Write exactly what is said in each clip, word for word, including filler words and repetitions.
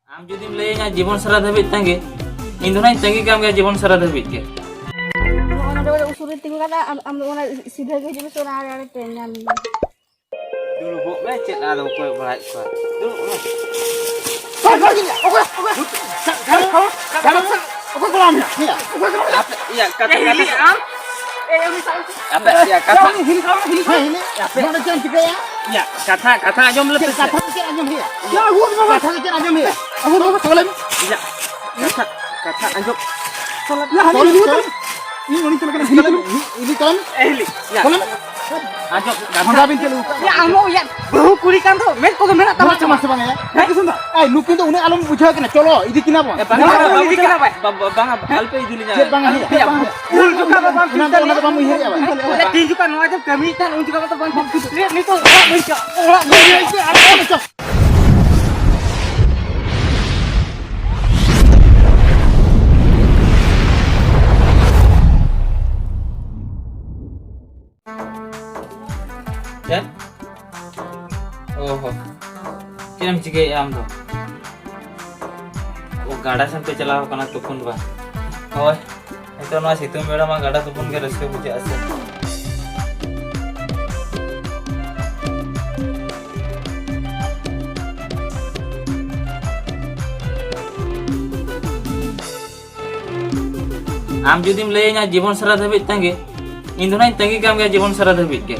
ᱟᱢ ᱡᱩᱫᱤᱢ ᱞᱟᱹᱭᱟᱹᱧᱟ ᱡᱤᱵᱚᱱ ᱥᱟᱨᱟ ᱫᱷᱟᱹᱵᱤᱡ ᱛᱟᱸᱜᱤ, ᱤᱧ ᱫᱚ ᱱᱟᱜ ᱤᱧ ᱛᱟᱸᱜᱤ ᱠᱟᱢ ᱜᱮᱭᱟ ᱡᱤᱵᱚᱱ ᱥᱟᱨᱟ ᱫᱷᱟᱹᱵᱤᱡ ᱜᱮ᱾ ᱱᱚᱜᱼᱚᱭ ᱱᱚᱰᱮ ᱩᱥᱩᱞ ᱨᱮ ᱛᱤᱸᱜᱩ ᱠᱟᱛᱮ ᱟᱢ, ᱟᱢ ᱫᱚ ᱚᱱᱟ ᱥᱤᱫᱷᱟᱹ ᱜᱮ ᱦᱤᱡᱩᱜ ᱢᱮ ᱥᱮ ᱚᱱᱟ ᱟᱲᱮ ᱟᱲᱮ ᱛᱮ ᱧᱟᱢ ᱢᱮ᱾ ᱫᱩᱲᱩᱵᱚᱜ ᱢᱮ, ᱪᱮᱫ ᱟᱫᱚᱢ ᱠᱚᱭᱚᱜ ᱵᱟᱲᱟᱭᱮᱫ ᱠᱚᱣᱟ? ᱫᱩᱲᱩᱵ ᱢᱮ᱾ ᱚᱠᱚᱭ, ᱚᱠᱚᱭ, ᱚᱠᱚᱭ, ᱚᱠᱚᱭ, ᱚᱠᱚᱭ ᱠᱚᱲᱟ ᱢᱮᱱᱟᱜ ᱢᱮᱭᱟ? ᱟᱯᱮ, ᱤᱭᱟᱹ, ᱠᱟᱛᱷᱟ, ᱠᱟᱛᱷᱟ, ᱟᱯᱮ, ᱤᱭᱟᱹ, ᱠᱟᱛᱷᱟ, ᱦᱮᱸ, ᱦᱤᱞᱤ, ᱦᱤᱞᱤ, ᱦᱤᱞᱤ, ᱦᱮᱸ, ᱦᱤᱞᱤ᱾ ᱱᱚᱰᱮ ᱪᱮᱫ ᱮᱢ ᱪᱤᱠᱟᱹᱭᱟ? ᱤᱭᱟᱹ, ᱠᱟᱛᱷᱟ, ᱠᱟᱛᱷᱟ ᱟᱸᱡᱚᱢ ᱞᱮᱯᱮ ᱥᱮ᱾ ᱠᱟᱛᱷᱟ ᱫᱚ ᱪᱮᱫ ᱟᱸᱡᱚᱢ ᱦᱩᱭᱩᱜᱼᱟ? ᱠᱟᱛᱷᱟ ᱫᱚ ᱪᱮᱫ ᱟᱸᱡᱚᱢ ᱦᱩᱭᱩᱜᱼᱟ? ᱤᱭᱟᱹ, ᱠᱟᱛᱷᱟ, ᱠᱟᱛᱷᱟ ᱟᱸᱡᱚᱢ᱾ ᱤᱧ ᱩᱱᱤ ᱪᱮᱫ ᱞᱮᱠᱟᱱᱟ? ᱤᱫᱤ ᱠᱚᱢ᱾ ᱮ, ᱦᱤᱞᱤ, ᱭᱟ᱾ ᱠᱚᱞᱮᱢ᱾ ᱟᱸᱡᱚᱢ, ᱵᱷᱚᱸᱰᱟ ᱵᱤᱱ ᱪᱟᱹᱞᱩ ᱟᱠᱟᱫ᱾ ᱭᱟ, ᱟᱢ ᱦᱚᱸ, ᱭᱟ, ᱵᱟᱹᱦᱩ ᱠᱩᱲᱤ ᱠᱟᱱ ᱫᱚ, ᱢᱮᱫ ᱠᱚᱫᱚ ᱢᱮᱱᱟᱜ ᱛᱟᱢᱟ ᱢᱟᱥᱮ, ᱥᱮ ᱵᱟᱝ? ᱢᱟᱥᱮ, ᱵᱟᱝ, ᱭᱟ᱾ ᱦᱮᱸ? ᱠᱤᱥᱩᱱ ᱫᱟ, ᱮ, ᱱᱩᱠᱤᱱ ᱫᱚ ᱩᱱᱟᱹᱜ ᱟᱞᱚᱢ ᱵᱩᱡᱷᱟᱹᱣ ᱠᱤᱱᱟ, ᱪᱚᱞᱚ, ᱤᱫᱤ ᱠᱤᱱᱟ ᱵᱚᱱ᱾ ᱮ, ᱵᱟᱝᱟ, ᱵᱟᱝᱟ, ᱤᱫᱤ ᱠᱤᱱᱟ ᱵᱚᱱ᱾ ᱵᱟᱝᱟ, ᱵᱟᱝᱟ, ᱟᱞᱚᱯᱮ ᱤᱫᱤ ᱞᱤᱧᱟ᱾ ᱪᱮᱫ ᱵᱟᱝᱟ, ᱦᱮᱸ? ᱭᱟ, ᱵᱟᱝᱟ᱾ ᱵᱷᱩᱞ ᱡᱚᱠᱷᱟ ᱫᱚ ᱵᱟᱢ ᱚᱱᱟ ᱫᱚ, ᱚᱱᱟ ᱫᱚ ᱵᱟᱢ ᱩᱭᱦᱟᱹᱨᱮᱜᱼᱟ, ᱵᱟᱝ? ᱚᱱᱟ ᱫᱚ ᱛᱤᱱ ᱡᱚᱠᱷᱟ ᱱᱚᱣᱟ ᱡᱮᱢ ᱠᱟᱹᱢᱤᱭᱮᱫ ᱛᱟᱦᱮᱸᱫ, ᱩᱱ ᱡᱚᱠᱷᱟ ᱢᱟᱛᱚ ᱵᱟᱝ ᱴᱷᱤᱠ᱾ ᱱᱤᱛᱚᱜ ᱚᱲᱟᱜ ᱵᱟᱹᱧ ᱪᱟᱞᱟᱜᱼᱟ, ᱚᱲᱟᱜ ᱵᱟᱹᱧ ᱪᱟᱞᱟᱜᱼᱟ᱾ ᱪᱮᱫ? ᱚ ᱦᱚ᱾ ᱪᱮᱫ ᱮᱢ ᱪᱤᱠᱟᱹᱭᱮᱫᱼᱟ ᱟᱢ ᱫᱚ? ᱚ, ᱜᱟᱰᱟ ᱥᱮᱱ ᱯᱮ ᱪᱟᱞᱟᱣ ᱠᱟᱱᱟ ᱛᱩᱯᱩᱱ ᱵᱟᱝ? ᱦᱳᱭ᱾ ᱱᱤᱛᱚᱜ ᱱᱚᱣᱟ ᱥᱤᱛᱩᱝ ᱵᱮᱲᱟ ᱢᱟ ᱜᱟᱰᱟ ᱛᱩᱯᱩᱱ ᱜᱮ ᱨᱟᱹᱥᱠᱟᱹ ᱵᱩᱡᱷᱟᱹᱜᱼᱟ ᱥᱮ᱾ ᱟᱢ ᱡᱩᱫᱤᱢ ᱞᱟᱹᱭᱟᱹᱧᱟ ᱡᱤᱵᱚᱱ ᱥᱟᱨᱟ ᱫᱷᱟᱹᱵᱤᱡ ᱛᱟᱸᱜᱤ, ᱤᱧ ᱫᱚ ᱱᱟᱜ ᱤᱧ ᱛᱟᱸᱜᱤ ᱠᱟᱢ ᱜᱮᱭᱟ ᱡᱤᱵᱚᱱ ᱥᱟᱨᱟ ᱫᱷᱟᱹᱵᱤᱡ ᱜᱮ᱾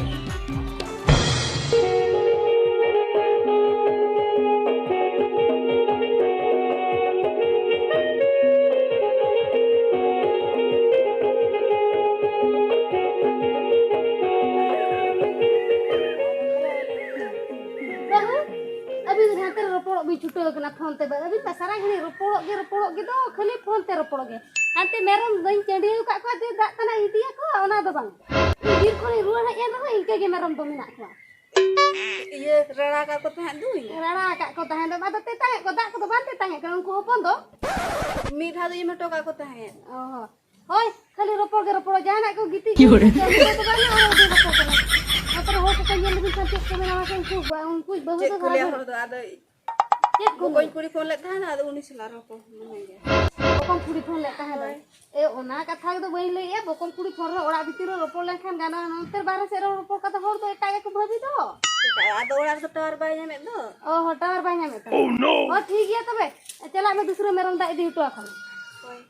ᱵᱟᱹᱦᱩ, ᱟᱹᱵᱤᱱ ᱦᱟᱱᱛᱮ ᱨᱮ ᱨᱚᱯᱚᱲᱚᱜ ᱵᱤᱱ ᱪᱷᱩᱴᱟᱹᱣ ᱠᱟᱱᱟ ᱯᱷᱳᱱ ᱛᱮ᱾ ᱟᱹᱵᱤᱱ ᱢᱟ ᱥᱟᱨᱟ ᱜᱷᱟᱹᱲᱤᱡ ᱨᱚᱯᱚᱲᱚᱜ ᱜᱮ, ᱨᱚᱯᱚᱲᱚᱜ ᱜᱮ ᱫᱚ, ᱠᱷᱟᱹᱞᱤ ᱯᱷᱳᱱ ᱛᱮ ᱨᱚᱯᱚᱲᱚᱜ ᱜᱮ᱾ ᱦᱟᱱᱛᱮ ᱢᱮᱨᱚᱢ ᱫᱚᱧ ᱪᱟᱹᱰᱤᱭᱟᱹᱣ ᱟᱠᱟᱫ ᱠᱚᱣᱟ, ᱡᱮ ᱫᱟᱜ ᱛᱟᱱᱟᱜ ᱤᱫᱤᱭᱟᱠᱚ, ᱚᱱᱟ ᱫᱚ ᱵᱟᱝ᱾ ᱵᱤᱨ ᱠᱷᱚᱱᱤᱧ ᱨᱩᱣᱟᱹᱲ ᱦᱮᱡ ᱮᱱ ᱨᱮᱦᱚᱸ ᱤᱱᱠᱟᱹ ᱜᱮ ᱢᱮᱨᱚᱢ ᱫᱚ ᱢᱮᱱᱟᱜ ᱠᱚᱣᱟ᱾ ᱤᱭᱟᱹ, ᱨᱟᱲᱟ ᱟᱠᱟᱫ ᱠᱚ ᱛᱟᱦᱮᱸᱫ ᱫᱩᱧ᱾ ᱨᱟᱲᱟ ᱟᱠᱟᱫ ᱠᱚ ᱛᱟᱦᱮᱸᱫ ᱫᱚ, ᱟᱫᱚ ᱛᱮᱛᱟᱝᱮᱫ ᱠᱚ, ᱫᱟᱜ ᱠᱚᱫᱚ ᱵᱟᱝ ᱛᱮᱛᱟᱝᱮᱫ ᱠᱟᱱᱟ ᱩᱱᱠᱩ ᱦᱚᱯᱚᱱ ᱫᱚ? ᱢᱤᱫ ᱫᱷᱟᱣ ᱫᱚ ᱮᱢ ᱦᱚᱴᱚ ᱠᱟᱜ ᱠᱚ ᱛᱟᱦᱮᱸᱫ᱾ ᱚ ᱦᱚᱸ᱾ ᱦᱳᱭ, ᱠᱷᱟᱹᱞᱤ ᱨᱚᱯᱚᱲ ᱜᱮ ᱨᱚᱯᱚᱲ, ᱡᱟᱦᱟᱱᱟᱜ ᱠᱚ ᱜᱤᱛᱤᱡ ᱠᱚ ᱠᱟᱹᱢᱤ ᱠᱚᱫᱚ ᱵᱟᱹᱱᱩᱜᱼᱟ, ᱟᱹᱰᱤ ᱨᱚᱯᱚᱲ ᱠᱟᱱᱟ᱾ ᱱᱚᱛᱮ ᱨᱮ ᱦᱚᱲ ᱠᱚᱠᱚ ᱧᱮᱞ ᱞᱮᱠᱷᱟᱱ ᱪᱮᱫ ᱠᱚ ᱢᱮᱱᱟ, ᱢᱟᱥᱮ ᱩᱱᱠᱩ ᱵᱟ-, ᱩᱱᱠᱩ ᱵᱟᱹᱦᱩ ᱪᱮᱫ ᱫᱚ ᱠᱚ ᱞᱟᱹᱭᱟ ᱥᱟᱨᱟ ᱦᱚᱲ ᱫᱚ? ᱟᱫᱚ ᱪᱮᱫ ᱠᱚ ᱵᱚᱠᱚᱧ ᱞᱟᱹᱭᱟ? ᱠᱩᱲᱤ ᱯᱷᱳᱱ ᱞᱮᱫ ᱛᱟᱦᱮᱱᱟ, ᱟᱫᱚ ᱩᱱᱤ ᱥᱟᱞᱟᱜ ᱨᱚᱯᱚᱲ ᱦᱩᱭ ᱞᱮᱱ ᱜᱮ᱾ ᱵᱚᱠᱚᱧ ᱠᱩᱲᱤ ᱯᱷᱳᱱ ᱞᱮᱫ ᱛᱟᱦᱮᱸ ᱫᱚᱭ? ᱦᱳᱭ᱾ ᱮ, ᱚᱱᱟ ᱠᱟᱛᱷᱟ ᱫᱚ ᱵᱟᱹᱧ ᱞᱟᱹᱭᱮᱜᱼᱟ, ᱵᱚᱠᱚᱧ ᱠᱩᱲᱤ ᱯᱷᱳᱱ ᱨᱮ ᱚᱲᱟᱜ ᱵᱷᱤᱛᱤᱨ ᱨᱮ ᱨᱚᱯᱚᱲ ᱞᱮᱱᱠᱷᱟᱱ ᱜᱟᱱᱚᱜᱼᱟ, ᱱᱚᱱᱛᱮ ᱵᱟᱦᱨᱮ ᱥᱮᱫ ᱨᱮ ᱨᱚᱯᱚᱲ ᱠᱟᱛᱮ ᱦᱚᱲ ᱫᱚ ᱮᱴᱟᱜ ᱜᱮᱠᱚ ᱵᱷᱟᱹᱵᱤ ᱫᱚ᱾ ᱮᱴᱟᱜ, ᱟᱫᱚ ᱚᱲᱟᱜ ᱨᱮᱫᱚ ᱴᱟᱣᱟᱨ ᱵᱟᱭ ᱧᱟᱢᱮᱫ ᱫᱚ᱾ ᱚ ᱦᱚᱸ, ᱴᱟᱣᱟᱨ ᱵᱟᱭ ᱧᱟᱢᱮᱫ ᱛᱟᱢᱟ᱾ ᱚ, ᱴᱷᱤᱠ ᱜᱮᱭᱟ ᱛᱚᱵᱮ, ᱪᱟᱞᱟᱜ ᱢᱮ ᱫᱩᱥᱨᱟᱹ ᱢᱮᱨᱚᱢ ᱫᱟᱜ ᱤᱫᱤ ᱦᱚᱴᱚ ᱟᱠᱚ ᱢᱮ᱾ ᱦᱳᱭ᱾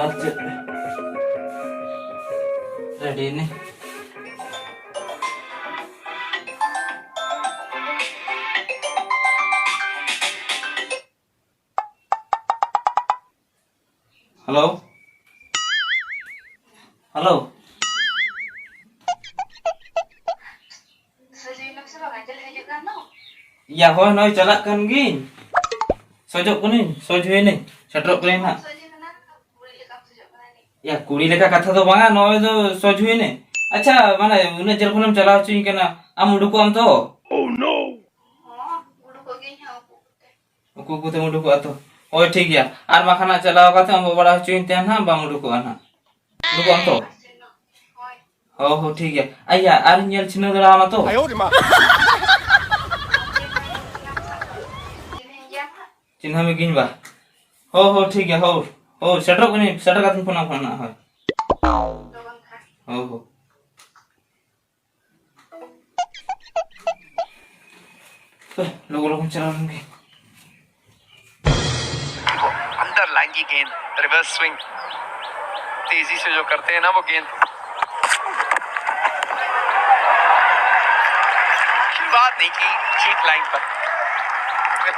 ᱟᱨ ᱪᱮᱫ? ᱨᱮᱰᱤ ᱮᱱᱟᱹᱧ᱾ ᱦᱮᱞᱳ᱾ ᱦᱮᱞᱳ᱾ ᱤᱭᱟ, ᱦᱳᱭ, ᱱᱚᱜᱼᱚᱭ ᱪᱟᱞᱟᱜ ᱠᱟᱱ ᱜᱤᱧ᱾ ᱥᱚᱡᱚᱜ ᱠᱟᱹᱱᱟᱹᱧ, ᱥᱚᱡᱽ ᱦᱩᱭᱱᱟᱹᱧ, ᱥᱮᱴᱮᱨᱚᱜ ᱠᱟᱹᱱᱟᱹᱧ ᱦᱟᱸᱜ᱾ ᱤᱭᱟ, ᱠᱩᱲᱤ ᱞᱮᱠᱟ ᱠᱟᱛᱷᱟ ᱫᱚ ᱵᱟᱝᱟ, ᱱᱚᱜᱼᱚᱭ ᱫᱚ ᱥᱚᱡᱽ ᱦᱩᱭᱱᱟᱹᱧ᱾ ᱟᱪᱪᱷᱟ, ᱢᱟᱱᱮ, ᱩᱱᱟᱹᱜ ᱡᱷᱟᱹᱞ ᱠᱷᱚᱱᱮᱢ ᱪᱟᱞᱟᱣ ᱦᱚᱪᱚᱧ ᱠᱟᱱᱟ, ᱟᱢ ᱩᱰᱩᱠᱚᱜ ᱟᱢ ᱛᱚ? ᱩᱠᱩ ᱩᱠᱩ ᱛᱮᱢ ᱩᱰᱩᱠᱚᱜᱼᱟ ᱛᱚ? ᱦᱳᱭ, ᱴᱷᱤᱠ ᱜᱮᱭᱟ᱾ ᱟᱨ ᱵᱟᱠᱷᱟᱱ ᱦᱟᱸᱜ ᱪᱟᱞᱟᱣ ᱠᱟᱛᱮ ᱟᱢ ᱵᱟᱲᱟ ᱦᱚᱪᱚᱧ ᱛᱮ ᱱᱟᱦᱟᱜ ᱵᱟᱢ ᱩᱰᱩᱠᱚᱜᱼᱟ ᱱᱟᱦᱟᱜ᱾ ᱩᱰᱩᱠᱚᱜ ᱟᱢ ᱛᱚ? ᱦᱳ, ᱦᱳ, ᱴᱷᱤᱠ ᱜᱮᱭᱟ᱾ ᱟᱭᱟ, ᱟᱨ ᱧᱮᱞ ᱪᱤᱱᱦᱟᱹ ᱫᱟᱲᱮ ᱟᱢᱟ ᱛᱚ? ᱪᱤᱱᱦᱟᱹ ᱢᱮ ᱜᱤᱧ ᱵᱟ᱾ ᱦᱳ, ᱦᱳ, ᱴᱷᱤᱠ ᱜᱮᱭᱟ, ᱦᱳ᱾ ᱦᱳ, ᱥᱮᱴᱮᱨᱚᱜ ᱠᱟᱹᱱᱟᱹᱧ, ᱥᱮᱴᱮᱨ ᱠᱟᱛᱮᱧ ᱯᱷᱳᱱᱟᱢ ᱠᱟᱱᱟ ᱱᱟᱦᱟᱜ, ᱦᱳᱭ᱾ ᱦᱳ, ᱦᱳ᱾ ᱞᱚᱜᱚᱱ ᱞᱚᱜᱚᱱ ᱪᱟᱞᱟᱣ ᱞᱮᱱ ᱜᱮ᱾ अंदर लाएंगी गेंद, रिवर्स स्विंग, तेजी से जो करते हैं ना वो गेंद, शुरुआत नहीं की, चीट लाइन पर।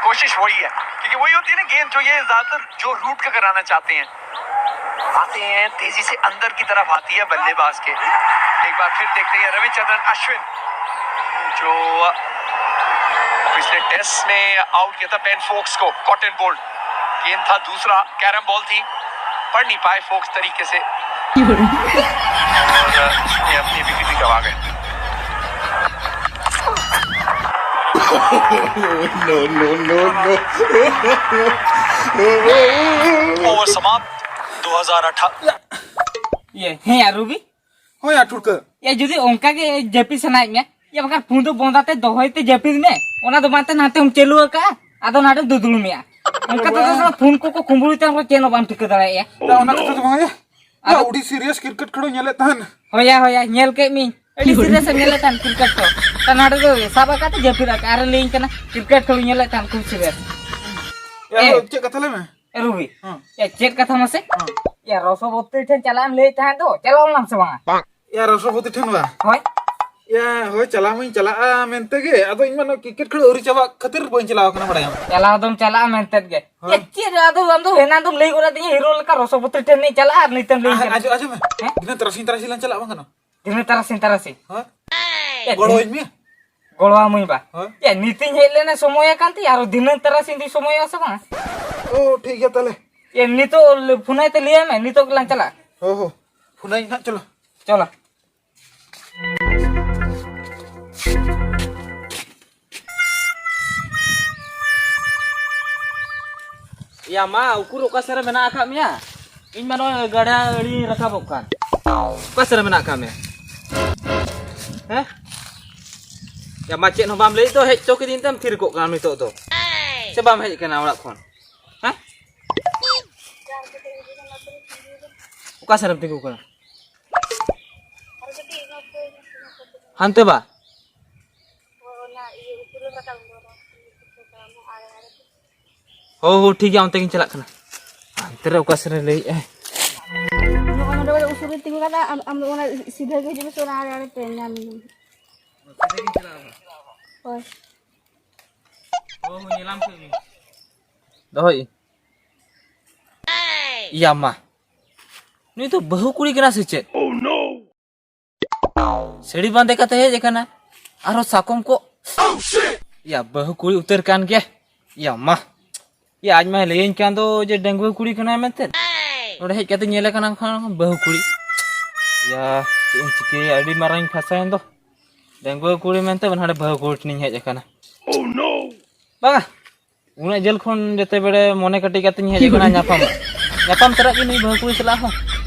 कोशिश वही है, क्योंकि वही होती है ना गेंद जो ये ज्यादातर जो रूट का कराना चाहते हैं। आते हैं, तेजी से अंदर की तरफ आती है बल्लेबाज के। एक बार फिर देखते हैं रविचंद्रन अश्विन, जो पिछले टेस्ट में आउट किया था बेन फोक्स को, कॉटन बोल्ट। गेंद था दूसरा, कैरम बॉल थी, पढ़ नहीं पाए फोक्स तरीके से। और ये अपनी विकेट भी गंवा गए। No, no, no, no. Over समाप्त। दो हज़ार अठारह। ᱤᱭᱟᱹ, ᱦᱮᱸ ᱭᱟ ᱨᱩᱵᱤ᱾ ᱦᱳᱭ ᱭᱟ ᱴᱷᱩᱲᱠᱟᱹ᱾ ᱭᱟ, ᱡᱩᱫᱤ ᱚᱱᱠᱟ ᱜᱮ ᱡᱟᱹᱯᱤᱫ ᱥᱟᱱᱟᱭᱮᱫ ᱢᱮᱭᱟ, ᱭᱟ, ᱵᱟᱠᱷᱟᱱ ᱯᱷᱳᱱ ᱫᱚ ᱵᱚᱱᱫ ᱟᱛᱮ ᱫᱚᱦᱚᱭ ᱛᱮ ᱡᱟᱹᱯᱤᱫ ᱢᱮ᱾ ᱚᱱᱟ ᱫᱚ ᱵᱟᱝ ᱛᱮ ᱱᱟᱛᱮᱢ ᱪᱟᱹᱞᱩ ᱟᱠᱟᱜᱼᱟ, ᱟᱫᱚ ᱱᱟᱰᱮ ᱫᱩᱫᱩᱲ ᱢᱮᱭᱟ᱾ ᱚᱱᱠᱟ ᱛᱮᱫᱚ ᱥᱟᱞᱟ ᱯᱷᱳᱱ ᱠᱚᱠᱚ ᱠᱩᱢᱵᱽᱲᱩᱭ ᱛᱟᱢ ᱨᱮᱦᱚᱸ ᱪᱮᱫ ᱦᱚᱸ ᱵᱟᱢ ᱴᱷᱤᱠᱟᱹ ᱫᱟᱲᱮᱭᱟᱜᱼᱟ᱾ ᱭᱟ, ᱚᱱᱟ ᱠᱟᱛᱷᱟ ᱫᱚ ᱵᱟᱝ ᱭᱟ᱾ ᱟᱫᱚ ᱟᱹᱰᱤ serious ᱠᱨᱤᱠᱮᱴ ᱠᱷᱮᱞ ᱧᱮᱞᱮᱫ ᱛᱟᱦᱮᱱ᱾ ᱦᱳᱭ ᱭᱟ, ᱦᱳᱭ ᱭᱟ, ᱧᱮᱞ ᱠᱮᱫ ᱢᱤᱧ᱾ ᱟᱹᱰᱤ serious ᱮᱢ ᱧᱮᱞᱮᱫ ᱛᱟᱦᱮᱱ ᱠᱨᱤᱠᱮᱴ ᱠᱚ᱾ ᱛᱟ ᱱᱟᱰᱮ ᱫᱚ ᱥᱟᱵ ᱟᱠᱟᱫ ᱛᱮ ᱡᱟᱹᱯᱤᱫ ᱟᱠᱟᱫ᱾ ᱟᱨᱮ ᱞᱟᱹᱭᱟᱹᱧ ᱠᱟᱱᱟ ᱠᱨᱤᱠᱮᱴ ᱠᱷᱮᱞ ᱧᱮᱞᱮᱫ ᱛᱟᱦᱮᱱ ᱠᱷᱩᱵ serious᱾ ᱭᱟ, ᱮ᱾ ᱪᱮᱫ ᱠᱟᱛᱷᱟ ᱞᱟᱹᱭ ᱢᱮ? ᱮ ᱨᱩᱵᱤ, ᱦᱮᱸ᱾ ᱭᱟ, ᱪᱮᱫ ᱠᱟᱛᱷᱟ ᱢᱟᱥᱮ? ᱦᱮᱸ᱾ ᱭᱟ, ᱨᱚᱥᱚᱵᱚᱛᱤ ᱴᱷᱮᱱ ᱪᱟᱞᱟᱜ ᱮᱢ ᱞᱟᱹᱭᱮᱫ ᱛᱟᱦᱮᱸᱫ ᱫᱚ, ᱪᱟᱞᱟᱣ ᱞᱮᱱᱟᱢ ᱥᱮ ᱵᱟᱝᱟ? ᱭᱟ, ᱨᱚᱥᱚᱵᱚᱛᱤ ᱴᱷᱮᱱ ᱵᱟ? ᱦᱳᱭ᱾ ᱭᱟ, ᱦᱳᱭ, ᱪᱟᱞᱟᱣ ᱢᱟᱧ ᱪᱟᱞᱟᱜᱼᱟ ᱢᱮᱱᱛᱮ ᱜᱮ, ᱟᱫᱚ ᱤᱧ ᱢᱟ ᱱᱚᱣᱟ ᱠᱨᱤᱠᱮᱴ ᱠᱷᱮᱞ ᱟᱹᱣᱨᱤ ᱪᱟᱵᱟᱜ ᱠᱷᱟᱹᱛᱤᱨ ᱵᱟᱹᱧ ᱪᱟᱞᱟᱣ ᱠᱟᱱᱟ, ᱵᱟᱲᱟᱭᱟᱢ᱾ ᱪᱟᱞᱟᱣ ᱫᱚᱢ ᱪᱟᱞᱟᱜᱼᱟ ᱢᱮᱱᱛᱮ ᱜᱮ᱾ ᱦᱳᱭ᱾ ᱭᱟ, ᱪᱮᱫ ᱨᱮ ᱟᱫᱚ ᱟᱢ ᱫᱚ ᱦᱮᱱᱟᱝ ᱫᱚᱢ ᱞᱟᱹᱭ ᱜᱚᱫ ᱟᱹᱫᱤᱧᱟ ᱦᱤᱨᱳ ᱞᱮᱠᱟ ᱨᱚᱥᱚᱵᱚᱛᱤ ᱴᱷᱮᱱ ᱤᱧ ᱪᱟᱞᱟᱜᱼᱟ ᱟᱨ ᱱᱤᱛᱮᱢ ᱞᱟᱹᱭ ᱟᱸᱡᱚᱢ, ᱠᱟᱱᱟ᱾ ᱟᱸᱡᱚᱢ ᱢᱮ᱾ ᱦᱮᱸ? ᱫᱷᱤᱱᱟᱹᱱ ᱛᱟᱨᱟᱥᱤᱧ, ᱛᱟᱨᱟᱥᱤᱧ ᱞᱟᱝ ᱪᱟᱞᱟᱜᱼᱟ, ᱵᱟᱝ ᱜᱟᱱᱚᱜᱼᱟ? ᱫᱷᱤᱱᱟᱹᱱ ᱛᱟᱨᱟᱥᱤᱧ, ᱛᱟᱨᱟᱥᱤᱧ᱾ ᱦᱳᱭ᱾ ᱭᱟ, ᱜᱚᱲᱚᱣᱟᱹᱧ ᱢᱮ᱾ ᱜᱚᱲᱚᱣᱟᱢᱟᱹᱧ ᱵᱟ᱾ ᱦᱳᱭ᱾ ᱭᱟ, ᱱᱤᱛᱤᱧ ᱦᱮᱡ ᱞᱮᱱᱟ ᱥᱚᱢᱚᱭ ᱟᱠᱟᱱ ᱛᱤᱧ, ᱟᱨᱚ ᱫᱷᱤᱱᱟᱹᱱ ᱛᱟᱨᱟᱥᱤᱧ ᱫᱚᱧ ᱥᱚᱢᱚᱭᱚᱜᱼᱟ ᱥᱮ ᱵᱟᱝ? ᱳ, ᱴᱷᱤᱠ ᱜᱮᱭᱟ ᱛᱟᱦᱞᱮ᱾ ᱭᱟ, ᱱᱤᱛᱚᱜ ᱞᱮ ᱯᱷᱳᱱᱟᱭ ᱛᱮ ᱞᱟᱹᱭᱟᱭ ᱢᱮ, ᱱᱤᱛᱚᱜ ᱜᱮᱞᱟᱝ ᱪᱟᱞᱟᱜᱼᱟ᱾ ᱦᱳ, ᱦᱳ᱾ ᱯᱷᱳᱱᱟᱭ ᱱᱟᱦᱟᱜ, ᱪᱚᱞᱚ᱾ ᱪᱚᱞᱚ᱾ ᱭᱟ ᱢᱟ, ᱩᱠᱩᱨ ᱚᱠᱟ ᱥᱮᱫ ᱨᱮ ᱢᱮᱱᱟᱜ ᱟᱠᱟᱫ ᱢᱮᱭᱟ? ᱤᱧ ᱢᱟ ᱱᱚᱜᱼᱚᱭ ᱜᱟᱰᱟ ᱟᱲᱮ ᱨᱟᱠᱟᱵᱚᱜ ᱠᱟᱱ᱾ ᱚᱠᱟ ᱥᱮᱫ ᱨᱮ ᱢᱮᱱᱟᱜ ᱟᱠᱟᱫ ᱢᱮᱭᱟ? ᱦᱮᱸ? ᱭᱟ ᱢᱟ, ᱪᱮᱫ ᱦᱚᱸ ᱵᱟᱢ ᱞᱟᱹᱭᱮᱫ ᱫᱚ, ᱦᱮᱡ ᱦᱚᱪᱚ ᱠᱤᱫᱤᱧ ᱛᱮᱢ ᱛᱷᱤᱨ ᱠᱚᱜ ᱠᱟᱱᱟ ᱱᱤᱛᱚᱜ ᱫᱚ᱾ ᱥᱮ ᱵᱟᱢ ᱦᱮᱡ ᱟᱠᱟᱱᱟ ᱚᱲᱟᱜ ᱠᱷᱚᱱ? ᱦᱮᱸ? ᱚᱠᱟ ᱥᱮᱫ ᱨᱮᱢ ᱛᱤᱸᱜᱩ ᱠᱟᱱᱟ? ᱦᱟᱱᱛᱮ ᱵᱟ? ᱦᱳ, ᱦᱳ, ᱴᱷᱤᱠ ᱜᱮᱭᱟ, ᱚᱱᱛᱮ ᱜᱤᱧ ᱪᱟᱞᱟᱜ ᱠᱟᱱᱟ᱾ ᱦᱟᱱᱛᱮ ᱨᱮ ᱚᱠᱟ ᱥᱮᱫ ᱨᱮ ᱞᱟᱹᱭᱮᱫᱼᱟᱭ? ᱱᱚᱜᱼᱚᱭ ᱱᱚᱰᱮ ᱵᱚᱞᱮ ᱩᱥᱩᱞ ᱨᱮ ᱛᱤᱸᱜᱩ ᱠᱟᱱᱟ, ᱟᱢ, ᱟᱢ ᱫᱚ ᱚᱱᱟ ᱥᱤᱫᱷᱟᱹ ᱜᱮ ᱦᱤᱡᱩᱜ ᱢᱮ, ᱥᱮ ᱚᱱᱟ ᱟᱲᱮ ᱟᱲᱮ ᱛᱮ ᱧᱟᱢ ᱢᱮᱭᱟ᱾ ᱦᱳᱭ᱾ ᱦᱳ, ᱦᱳ, ᱧᱮᱞᱟᱢ ᱠᱮᱫ ᱢᱮᱭᱟ᱾ ᱫᱚᱦᱚᱭ᱾ ᱭᱟ ᱢᱟ᱾ ᱱᱩᱭ ᱫᱚ ᱵᱟᱹᱦᱩ ᱠᱩᱲᱤ ᱠᱟᱱᱟ ᱥᱮ ᱪᱮᱫ? ᱥᱟᱹᱲᱤ ᱵᱟᱸᱫᱮ ᱠᱟᱛᱮ ᱦᱮᱡ ᱟᱠᱟᱱᱟ᱾ ᱟᱨᱦᱚᱸ ᱥᱟᱠᱚᱢ ᱠᱚ᱾ ᱭᱟ, ᱵᱟᱹᱦᱩ ᱠᱩᱲᱤ ᱩᱛᱟᱹᱨ ᱠᱟᱱ ᱜᱮ᱾ ᱭᱟ ᱢᱟ᱾ ᱭᱟ, ᱟᱡ ᱢᱟᱭ ᱞᱟᱹᱭᱟᱹᱧ ᱠᱟᱱ ᱫᱚ ᱡᱮ ᱰᱟᱺᱜᱩᱣᱟᱹ ᱠᱩᱲᱤ ᱠᱟᱱᱟᱭ ᱢᱮᱱᱛᱮ᱾ ᱱᱚᱰᱮ ᱦᱮᱡ ᱠᱟᱛᱮ ᱧᱮᱞᱮ ᱠᱟᱱᱟ ᱠᱷᱟᱱ ᱵᱟᱹᱦᱩ ᱠᱩᱲᱤ᱾ ᱭᱟ, ᱪᱮᱫ ᱤᱧ ᱪᱤᱠᱟᱹᱭᱟ, ᱟᱹᱰᱤ ᱢᱟᱨᱟᱝ ᱤᱧ ᱯᱷᱟᱸᱥᱟᱭᱮᱱ ᱫᱚ᱾ ᱰᱟᱺᱜᱩᱣᱟᱹ ᱠᱩᱲᱤ ᱢᱮᱱᱛᱮ ᱦᱟᱸᱰᱮ ᱵᱟᱹᱦᱩ ᱠᱩᱲᱤ ᱴᱷᱮᱱᱤᱧ ᱦᱮᱡ ᱟᱠᱟᱱᱟ᱾ ᱵᱟᱝᱟ, ᱩᱱᱟᱹᱜ ᱡᱷᱟᱹᱞ ᱠᱷᱚᱱ ᱡᱮᱛᱮ ᱵᱮᱲᱮ ᱢᱚᱱᱮ ᱠᱟᱹᱴᱤᱡ ᱠᱟᱛᱮᱧ ᱦᱮᱡ ᱟᱠᱟᱱᱟ ᱧᱟᱯᱟᱢ᱾ ᱧᱟᱯᱟᱢ ᱛᱚᱨᱟᱜ ᱜᱮ ᱱᱩᱭ ᱵᱟᱹᱦᱩ ᱠᱩᱲᱤ ᱥᱟᱞᱟᱜ ᱦᱚᱸ,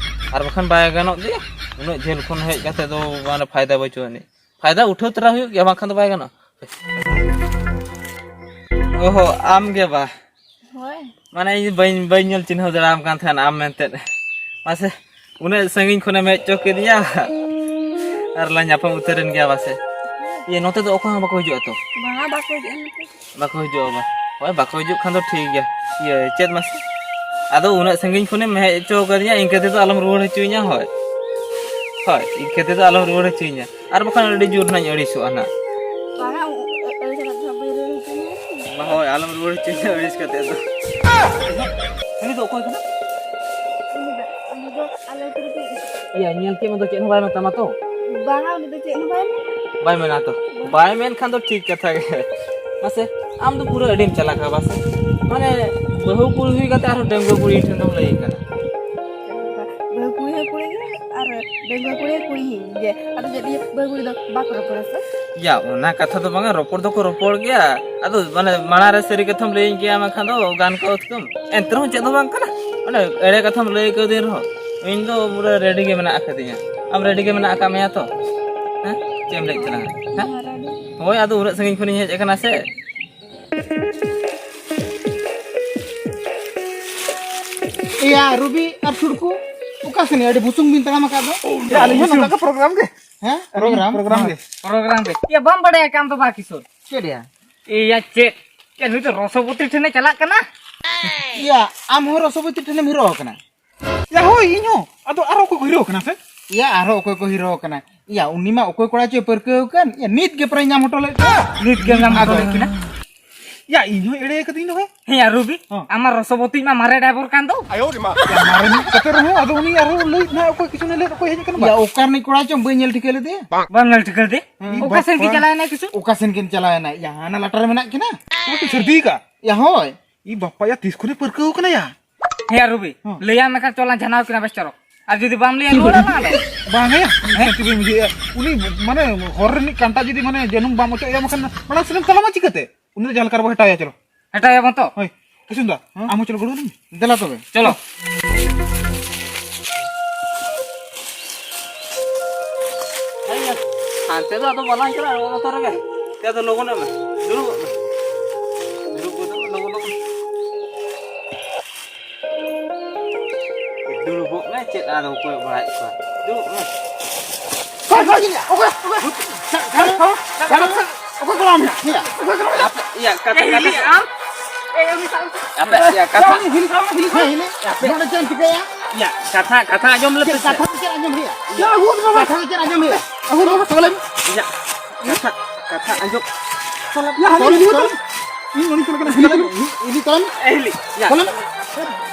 ᱟᱨ ᱵᱟᱠᱷᱟᱱ ᱵᱟᱭ ᱜᱟᱱᱚᱜ ᱜᱮᱭᱟ᱾ ᱩᱱᱟᱹᱜ ᱡᱷᱟᱹᱞ ᱠᱷᱚᱱ ᱦᱮᱡ ᱠᱟᱛᱮ ᱫᱚ ᱢᱟᱱᱮ ᱯᱷᱟᱭᱫᱟ ᱵᱟᱹᱪᱩᱜ ᱟᱹᱱᱤᱡ᱾ ᱯᱷᱟᱭᱫᱟ ᱩᱴᱷᱟᱹᱣ ᱛᱚᱨᱟ ᱦᱩᱭᱩᱜ ᱜᱮᱭᱟ, ᱵᱟᱝᱠᱷᱟᱱ ᱫᱚ ᱵᱟᱭ ᱜᱟᱱᱚᱜᱼᱟ᱾ ᱚᱦᱚ, ᱟᱢ ᱜᱮ ᱵᱟ? ᱦᱳᱭ᱾ ᱢᱟᱱᱮ ᱤᱧ ᱵᱟᱹᱧ, ᱵᱟᱹᱧ ᱧᱮᱞ ᱪᱤᱱᱦᱟᱹᱣ ᱫᱟᱲᱮᱭᱟᱢ ᱠᱟᱱ ᱛᱟᱦᱮᱱ ᱟᱢ ᱢᱮᱱᱛᱮ᱾ ᱢᱟᱥᱮ, ᱩᱱᱟᱹᱜ ᱥᱟᱺᱜᱤᱧ ᱠᱷᱚᱱᱮᱢ ᱦᱮᱡ ᱦᱚᱪᱚ ᱠᱮᱫᱤᱧᱟ ᱟᱨ ᱞᱟᱝ ᱧᱟᱯᱟᱢ ᱩᱛᱟᱹᱨᱮᱱ ᱜᱮᱭᱟ ᱵᱟᱥᱮ᱾ ᱤᱭᱟᱹ, ᱱᱚᱛᱮ ᱫᱚ ᱚᱠᱚᱭ ᱦᱚᱸ ᱵᱟᱠᱚ ᱦᱤᱡᱩᱜᱼᱟ ᱛᱚ? ᱵᱟᱝᱟ, ᱵᱟᱠᱚ ᱦᱤᱡᱩᱜᱼᱟ ᱱᱚᱛᱮ᱾ ᱵᱟᱠᱚ ᱦᱤᱡᱩᱜᱼᱟ ᱵᱟ? ᱦᱳᱭ, ᱵᱟᱠᱚ ᱦᱤᱡᱩᱜ ᱠᱷᱟᱱ ᱫᱚ ᱴᱷᱤᱠ ᱜᱮᱭᱟ᱾ ᱤᱭᱟᱹ, ᱪᱮᱫ ᱢᱟᱥᱮ? ᱟᱫᱚ ᱩᱱᱟᱹᱜ ᱥᱟᱺᱜᱤᱧ ᱠᱷᱚᱱᱮᱢ ᱦᱮᱡ ᱦᱚᱪᱚ ᱠᱟᱫᱤᱧᱟ, ᱤᱱᱠᱟᱹ ᱛᱮᱫᱚ ᱟᱞᱚᱢ ᱨᱩᱣᱟᱹᱲ ᱦᱚᱪᱚᱧᱟ᱾ ᱦᱳᱭ, ᱦᱳᱭ, ᱤᱱᱠᱟᱹ ᱛᱮᱫᱚ ᱟᱞᱚᱢ ᱨᱩᱣᱟᱹᱲ ᱦᱚᱪᱚᱧᱟ᱾ ᱟᱨ ᱵᱟᱠᱷᱟᱱ ᱟᱹᱰᱤ ᱡᱳᱨ ᱱᱟᱧ ᱟᱹᱲᱤᱥᱚᱜᱼᱟ ᱱᱟᱜ᱾ ᱵᱟᱝᱟ, ᱩ-, ᱩ-, ᱟᱹᱲᱤᱥ ᱠᱟᱛᱮ ᱫᱚ ᱵᱟᱹᱧ ᱨᱩᱣᱟᱹᱲ ᱦᱚᱪᱚ ᱢᱮᱭᱟ᱾ ᱵᱟ, ᱦᱳᱭ, ᱟᱞᱚᱢ ᱨᱩᱣᱟᱹᱲ ᱦᱚᱪᱚᱧᱟ ᱟᱹᱲᱤᱥ ᱠᱟᱛᱮ ᱫᱚ᱾ ᱩᱱᱤ ᱫᱚ ᱚᱠᱚᱭ ᱠᱟᱱᱟ? ᱩᱱᱤ ᱫᱚ, ᱩᱱᱤ ᱫᱚ ᱟᱞᱮ ᱟᱹᱛᱩ ᱨᱮᱜᱮ᱾ ᱤᱭᱟᱹ, ᱧᱮᱞ ᱠᱮᱫ ᱢᱮᱫᱚ, ᱪᱮᱫ ᱦᱚᱸ ᱵᱟᱭ ᱢᱮᱛᱟᱢᱟ ᱛᱚ? ᱵᱟᱝᱟ, ᱩᱱᱤ ᱫᱚ ᱪᱮᱫ ᱦᱚᱸ ᱵᱟᱭ ᱢᱮᱱᱟ᱾ ᱵᱟᱭ ᱢᱮᱱᱟ ᱛᱚ? ᱵᱟᱭ ᱢᱮᱱ ᱠᱷᱟᱱ ᱫᱚ ᱴᱷᱤᱠ ᱠᱟᱛᱷᱟ ᱜᱮ᱾ ᱢᱟᱥᱮ, ᱟᱢ ᱫᱚ ᱯᱩᱨᱟᱹ ᱟᱹᱰᱤᱢ ᱪᱟᱞᱟᱠᱟ ᱵᱟᱥᱮ᱾ ᱢᱟᱱᱮ, ᱵᱟᱹᱦᱩ ᱠᱩᱲᱤ ᱦᱩᱭ ᱠᱟᱛᱮ ᱟᱨᱦᱚᱸ ᱰᱟᱺᱜᱩᱣᱟᱹ ᱠᱩᱲᱤ ᱴᱷᱮᱱ ᱫᱚᱢ ᱞᱟᱹᱭ ᱠᱟᱱᱟ᱾ ᱵᱟᱹᱦᱩ ᱠᱩᱲᱤ ᱦᱚᱸ ᱠᱩᱲᱤ ᱜᱮ ᱟᱨ ᱰᱟᱺᱜᱩᱣᱟᱹ ᱠᱩᱲᱤ ᱦᱚᱸ ᱠᱩᱲᱤ ᱜᱮ᱾ ᱟᱫᱚ ᱪᱮᱫ ᱤᱭᱟᱹ ᱵᱟᱹᱦᱩ ᱠᱩᱲᱤ ᱫᱚ ᱵᱟᱠᱚ ᱨᱚᱯᱚᱲᱟ ᱥᱮ? ᱭᱟ, ᱚᱱᱟ ᱠᱟᱛᱷᱟ ᱫᱚ ᱵᱟᱝᱟ, ᱨᱚᱯᱚᱲ ᱫᱚᱠᱚ ᱨᱚᱯᱚᱲ ᱜᱮᱭᱟ᱾ ᱟᱫᱚ ᱢᱟᱱᱮ ᱢᱟᱲᱟᱝ ᱨᱮ ᱥᱟᱹᱨᱤ ᱠᱟᱛᱷᱟᱢ ᱞᱟᱹᱭᱟᱹᱧ ᱠᱮᱭᱟ, ᱢᱮᱱᱠᱷᱟᱱ ᱫᱚ ᱜᱟᱱ ᱠᱚᱜᱼᱟ ᱦᱩᱛᱠᱟᱹᱢ᱾ ᱮᱱᱛᱮ ᱨᱮᱦᱚᱸ ᱪᱮᱫ ᱦᱚᱸ ᱵᱟᱝ ᱠᱟᱱᱟ᱾ ᱢᱟᱱᱮ ᱮᱲᱮ ᱠᱟᱛᱷᱟᱢ ᱞᱟᱹᱭ ᱠᱟᱹᱣᱫᱤᱧ ᱨᱮᱦᱚᱸ, ᱤᱧ ᱫᱚ ᱯᱩᱨᱟᱹ ᱨᱮᱰᱤ ᱜᱮ ᱢᱮᱱᱟᱜ ᱟᱠᱟᱫᱤᱧᱟ᱾ ᱟᱢ ᱨᱮᱰᱤ ᱜᱮ ᱢᱮᱱᱟᱜ ᱟᱠᱟᱫ ᱢᱮᱭᱟ ᱛᱚ? ᱦᱮᱸ? ᱪᱮᱫ ᱮᱢ ᱞᱟᱹᱭᱮᱫ ᱛᱟᱞᱟᱝᱟ? ᱦᱮᱸ? ᱦᱳᱭ, ᱟᱫᱚ ᱩᱱᱟᱹᱜ ᱥᱟᱺᱜᱤᱧ ᱠᱷᱚᱱᱤᱧ ᱦᱮᱡ ᱟᱠᱟᱱᱟ ᱥᱮ᱾ ᱮᱭᱟ, ᱨᱩᱵᱤ ᱟᱨ ᱥᱩᱲᱠᱩ, ᱚᱠᱟ ᱥᱮᱱ ᱟᱹᱰᱤ ᱵᱩᱥᱩᱝ ᱵᱤᱱ ᱛᱟᱲᱟᱢ ᱟᱠᱟᱫ ᱫᱚ? ᱭᱟ, ᱟᱹᱞᱤᱧ ᱦᱚᱸ ᱱᱚᱝᱠᱟ ᱜᱮ ᱯᱨᱳᱜᱨᱟᱢ ᱜᱮ᱾ ᱦᱮᱸ? ᱟᱹᱞᱤᱧ ᱯᱨᱳᱜᱨᱟᱢ? ᱯᱨᱳᱜᱨᱟᱢ ᱜᱮ᱾ ᱯᱨᱳᱜᱨᱟᱢ ᱜᱮ᱾ ᱭᱟ, ᱵᱟᱢ ᱵᱟᱲᱟᱭᱟ ᱠᱟᱢ ᱫᱚ ᱵᱟ ᱠᱤᱥᱳᱨ? ᱪᱮᱫ ᱭᱟ? ᱮᱭᱟ, ᱪᱮᱫ? ᱪᱮᱫ, ᱱᱩᱭ ᱫᱚ ᱨᱚᱥᱚᱵᱚᱛᱤ ᱴᱷᱮᱱᱮ ᱪᱟᱞᱟᱜ ᱠᱟᱱᱟ? ᱭᱟ, ᱟᱢ ᱦᱚᱸ ᱨᱚᱥᱚᱵᱚᱛᱤ ᱴᱷᱮᱱᱮᱢ ᱦᱤᱨᱚ ᱟᱠᱟᱱᱟ? ᱭᱟ, ᱦᱳᱭ, ᱤᱧ ᱦᱚᱸ᱾ ᱟᱫᱚ ᱟᱨᱚ ᱚᱠᱚᱭ ᱠᱚ ᱦᱤᱨᱚ ᱟᱠᱟᱱᱟ ᱥᱮ? ᱭᱟ, ᱟᱨᱦᱚᱸ ᱚᱠᱚᱭ ᱠᱚ ᱦᱤᱨᱚ ᱟᱠᱟᱱᱟ? ᱭᱟ, ᱩᱱᱤ ᱢᱟ ᱚᱠᱚᱭ ᱠᱚᱲᱟ ᱪᱚᱭ ᱯᱟᱹᱨᱠᱟᱹᱣ ᱟᱠᱟᱱ᱾ ᱭᱟ, ᱱᱤᱛ ᱜᱮ ᱯᱨᱟᱭ ᱧᱟᱢ ᱦᱚᱴᱚ ᱞᱮᱫ ᱠᱚᱣᱟ᱾ ᱱᱤᱛ ᱜᱮ ᱧᱟᱢ ᱦᱚᱴᱚ ᱟᱫᱚ ᱞᱮᱫ ᱠᱤᱱᱟ᱾ ᱭᱟ, ᱤᱧ ᱦᱚᱸ ᱮᱲᱮ ᱠᱟᱹᱫᱤᱧ ᱫᱚ ᱦᱮ᱾ ᱦᱮᱸ, ᱭᱟ, ᱨᱩᱵᱤ, ᱦᱚᱸ᱾ ᱟᱢᱟᱜ ᱨᱚᱥᱚᱵᱚᱛᱤ ᱢᱟ ᱢᱟᱨᱮ ᱰᱟᱭᱵᱚᱨ ᱠᱟᱱ ᱫᱚ᱾ ᱭᱟ, ᱢᱟᱨᱮ ᱧᱚᱜ ᱠᱟᱛᱮ ᱨᱮᱦᱚᱸ, ᱟᱫᱚ ᱩᱱᱤ ᱟᱨᱦᱚᱸ ᱞᱟᱹᱭ ᱱᱟ, ᱚᱠᱚᱭ ᱠᱤᱪᱷᱩ ᱞᱟᱹᱭ ᱚᱠᱚᱭ ᱦᱮᱡ ᱟᱠᱟᱱᱟ ᱭᱟ, ᱵᱟ? ᱚᱠᱟ ᱨᱤᱱᱤᱡ ᱠᱚᱲᱟ ᱪᱚᱝ, ᱵᱟᱹᱧ ᱧᱮᱞ ᱴᱷᱤᱠᱟᱹ ᱞᱮᱫᱮᱭᱟ᱾ ᱵᱟᱢ ᱧᱮᱞ ᱴᱷᱤᱠᱟᱹ ᱞᱮᱫᱮ? ᱦᱮᱸ᱾ ᱚᱠᱟ ᱥᱮᱱ ᱠᱤᱱ ᱵᱟᱯᱟ᱾ ᱪᱟᱞᱟᱣ ᱮᱱᱟ ᱠᱤᱪᱷᱩ? ᱚᱠᱟ ᱥᱮᱱ ᱠᱤᱱ ᱪᱟᱞᱟᱣ ᱮᱱᱟ? ᱭᱟ, ᱦᱟᱱᱟ ᱞᱟᱴᱟ ᱨᱮ ᱢᱮᱱᱟᱜ ᱠᱤᱱᱟ᱾ ᱚᱠᱟ ᱠᱤᱱ ᱥᱟᱹᱨᱫᱤ ᱠᱟᱜ? ᱭᱟ, ᱦᱳᱭ᱾ ᱤ ᱵᱟᱯᱟ ᱭᱟ, ᱛᱤᱥ ᱠᱷᱚᱱᱮ ᱯᱟᱹᱨᱠᱟᱹᱣ ᱠᱟᱱᱟ ᱭᱟ? ᱦᱮᱸ ᱭᱟ ᱨᱩᱵᱤ, ᱦᱚᱸ᱾ ᱞᱟᱹᱭᱟᱢ ᱢᱮᱠᱷᱟᱱ ᱪᱚᱞᱟᱝ ᱡᱟᱱᱟᱣ ᱠᱤᱱᱟ ᱵᱮᱥ ᱪᱚᱨᱚᱠ᱾ ᱟᱨ ᱡᱩᱫᱤ ᱵᱟᱢ ᱞᱟᱹᱭᱟ, ᱨᱩᱣᱟᱹᱲ ᱟᱞᱟᱝ ᱟᱞᱮ᱾ ᱵᱟᱝ ᱦᱮᱸ? ᱦᱮᱸ? ᱪᱮᱫ ᱵᱤᱱ ᱵᱩᱡᱷᱟᱹᱣᱮᱫᱼᱟ? ᱩᱱᱤ ᱢᱟᱱᱮ ᱦᱚᱨ ᱨᱤᱱᱤᱡ ᱠᱟᱱᱴᱟ ᱡᱩᱫᱤ ᱢᱟᱱᱮ ᱡᱟᱹᱱᱩᱢ ᱵᱟᱢ ᱚᱪᱚᱜ ᱮᱭᱟ, ᱵᱟᱠᱷᱟᱱ ᱢᱟᱲᱟᱝ ᱥᱮᱱᱮᱢ ᱛᱟᱲᱟᱢᱟ ᱪᱤᱠᱟᱹᱛᱮ? ᱩᱱᱤ ᱫᱚ ᱡᱟᱦᱟᱸ ᱞᱮᱠᱟ ᱨᱮᱵᱚ ᱦᱮᱴᱟᱣᱮᱭᱟ, ᱪᱚᱞᱚ᱾ ᱦᱮᱴᱟᱣᱮᱭᱟ ᱵᱚᱱ ᱛᱚ? ᱦᱳᱭ᱾ ᱠᱤᱥᱩᱱ ᱫᱟ, ᱦᱮᱸ? ᱟᱢ ᱦᱚᱸ ᱪᱚᱞᱚ ᱜᱚᱲᱚ ᱟᱹᱞᱤᱧ ᱢᱮ᱾ ᱫᱮᱞᱟ ᱛᱚᱵᱮ᱾ ᱪᱚᱞᱚ᱾ ᱦᱟᱱᱛᱮ ᱫᱚ ᱟᱫᱚ ᱵᱟᱞᱟᱝ ᱪᱟᱞᱟᱜᱼᱟ, ᱱᱚᱜᱼᱚ ᱱᱚᱛᱮ ᱨᱮᱜᱮ᱾ ᱪᱮᱫ ᱟᱫᱚ ᱞᱚᱜᱚᱱᱚᱜ ᱢᱮ᱾ ᱫᱩᱲᱩᱵᱚᱜ ᱢᱮ᱾ ᱫᱩᱲᱩᱵ ᱜᱚᱫᱚᱜ ᱢᱮ, ᱞᱚᱜᱚᱱ, ᱞᱚᱜᱚᱱ᱾ ᱫᱩᱲᱩᱵᱚᱜ ᱢᱮ, ᱪᱮᱫ ᱟᱫᱚ ᱠᱚᱭᱚᱜ ᱵᱟᱲᱟᱭᱮᱫ ᱠᱚᱣᱟ? ᱫᱩᱲᱩᱵ ᱢᱮ᱾ ᱚᱠᱚᱭ, ᱚᱠᱚᱭ, ᱚᱠᱚᱭ, ᱚᱠᱚᱭ, ᱚᱠᱚᱭ ᱠᱚᱲᱟᱢ ᱢᱮᱱᱟᱜ ᱢᱮᱭᱟ? ᱚᱠᱚᱭ ᱠᱚᱲᱟᱢ ᱢᱮᱱᱟᱜ ᱢᱮᱭᱟ? ᱟᱯᱮ, ᱤᱭᱟᱹ, ᱠᱟᱛᱷᱟ, ᱮ, ᱦᱤᱞᱤ, ᱠᱟᱛᱷᱟ᱾ ᱟᱢ? ᱮ, ᱩᱱᱤ ᱥᱟᱶ ᱟᱯᱮ, ᱤᱭᱟᱹ, ᱠᱟᱛᱷᱟ᱾ ᱦᱤᱞᱤ, ᱦᱤᱞᱤ, ᱦᱤᱞᱤ, ᱦᱤᱞᱤ᱾ ᱦᱮᱸ, ᱦᱤᱞᱤ᱾ ᱟᱯᱮ ᱱᱚᱰᱮ ᱪᱮᱫ ᱮᱢ ᱪᱤᱠᱟᱹᱭᱟ? ᱤᱭᱟᱹ, ᱠᱟᱛᱷᱟ, ᱠᱟᱛᱷᱟ ᱟᱸᱡᱚᱢ ᱞᱮᱯᱮ ᱪᱮᱫ ᱥᱮ᱾ ᱠᱟᱛᱷᱟ ᱫᱚ ᱪᱮᱫ ᱟᱸᱡᱚᱢ ᱦᱩᱭᱩᱜᱼᱟ? ᱤᱭᱟᱹ, ᱟᱹᱜᱩ ᱵᱟᱵᱟ᱾ ᱠᱟᱛᱷᱟ ᱫᱚ ᱪᱮᱫ ᱟᱸᱡᱚᱢ ᱦᱩᱭᱩᱜᱼᱟ? ᱟᱹᱜᱩ ᱵᱟᱵᱟ, ᱛᱚᱞᱮ ᱢᱮ᱾ ᱤᱭᱟᱹ, ᱠᱟᱛᱷᱟ, ᱠᱟᱛᱷᱟ ᱟᱸᱡᱚᱢ᱾ ᱭᱟ, ᱦᱟᱱᱮ ᱛᱚᱞᱮ, ᱦᱤᱞᱤ ᱛᱚᱞᱮ᱾ ᱛᱚᱞᱮ᱾ ᱤᱧ ᱩᱱᱤ ᱪᱮᱫ ᱞᱮᱠᱟᱱᱟ? ᱦᱤᱞᱤ ᱛᱚᱞᱮ᱾ ᱤᱧ, ᱤᱧ ᱛᱚᱞᱮ᱾ ᱮ, ᱦᱤᱞᱤ, ᱭᱟ᱾ ᱛᱚᱞᱮ ᱢᱮ᱾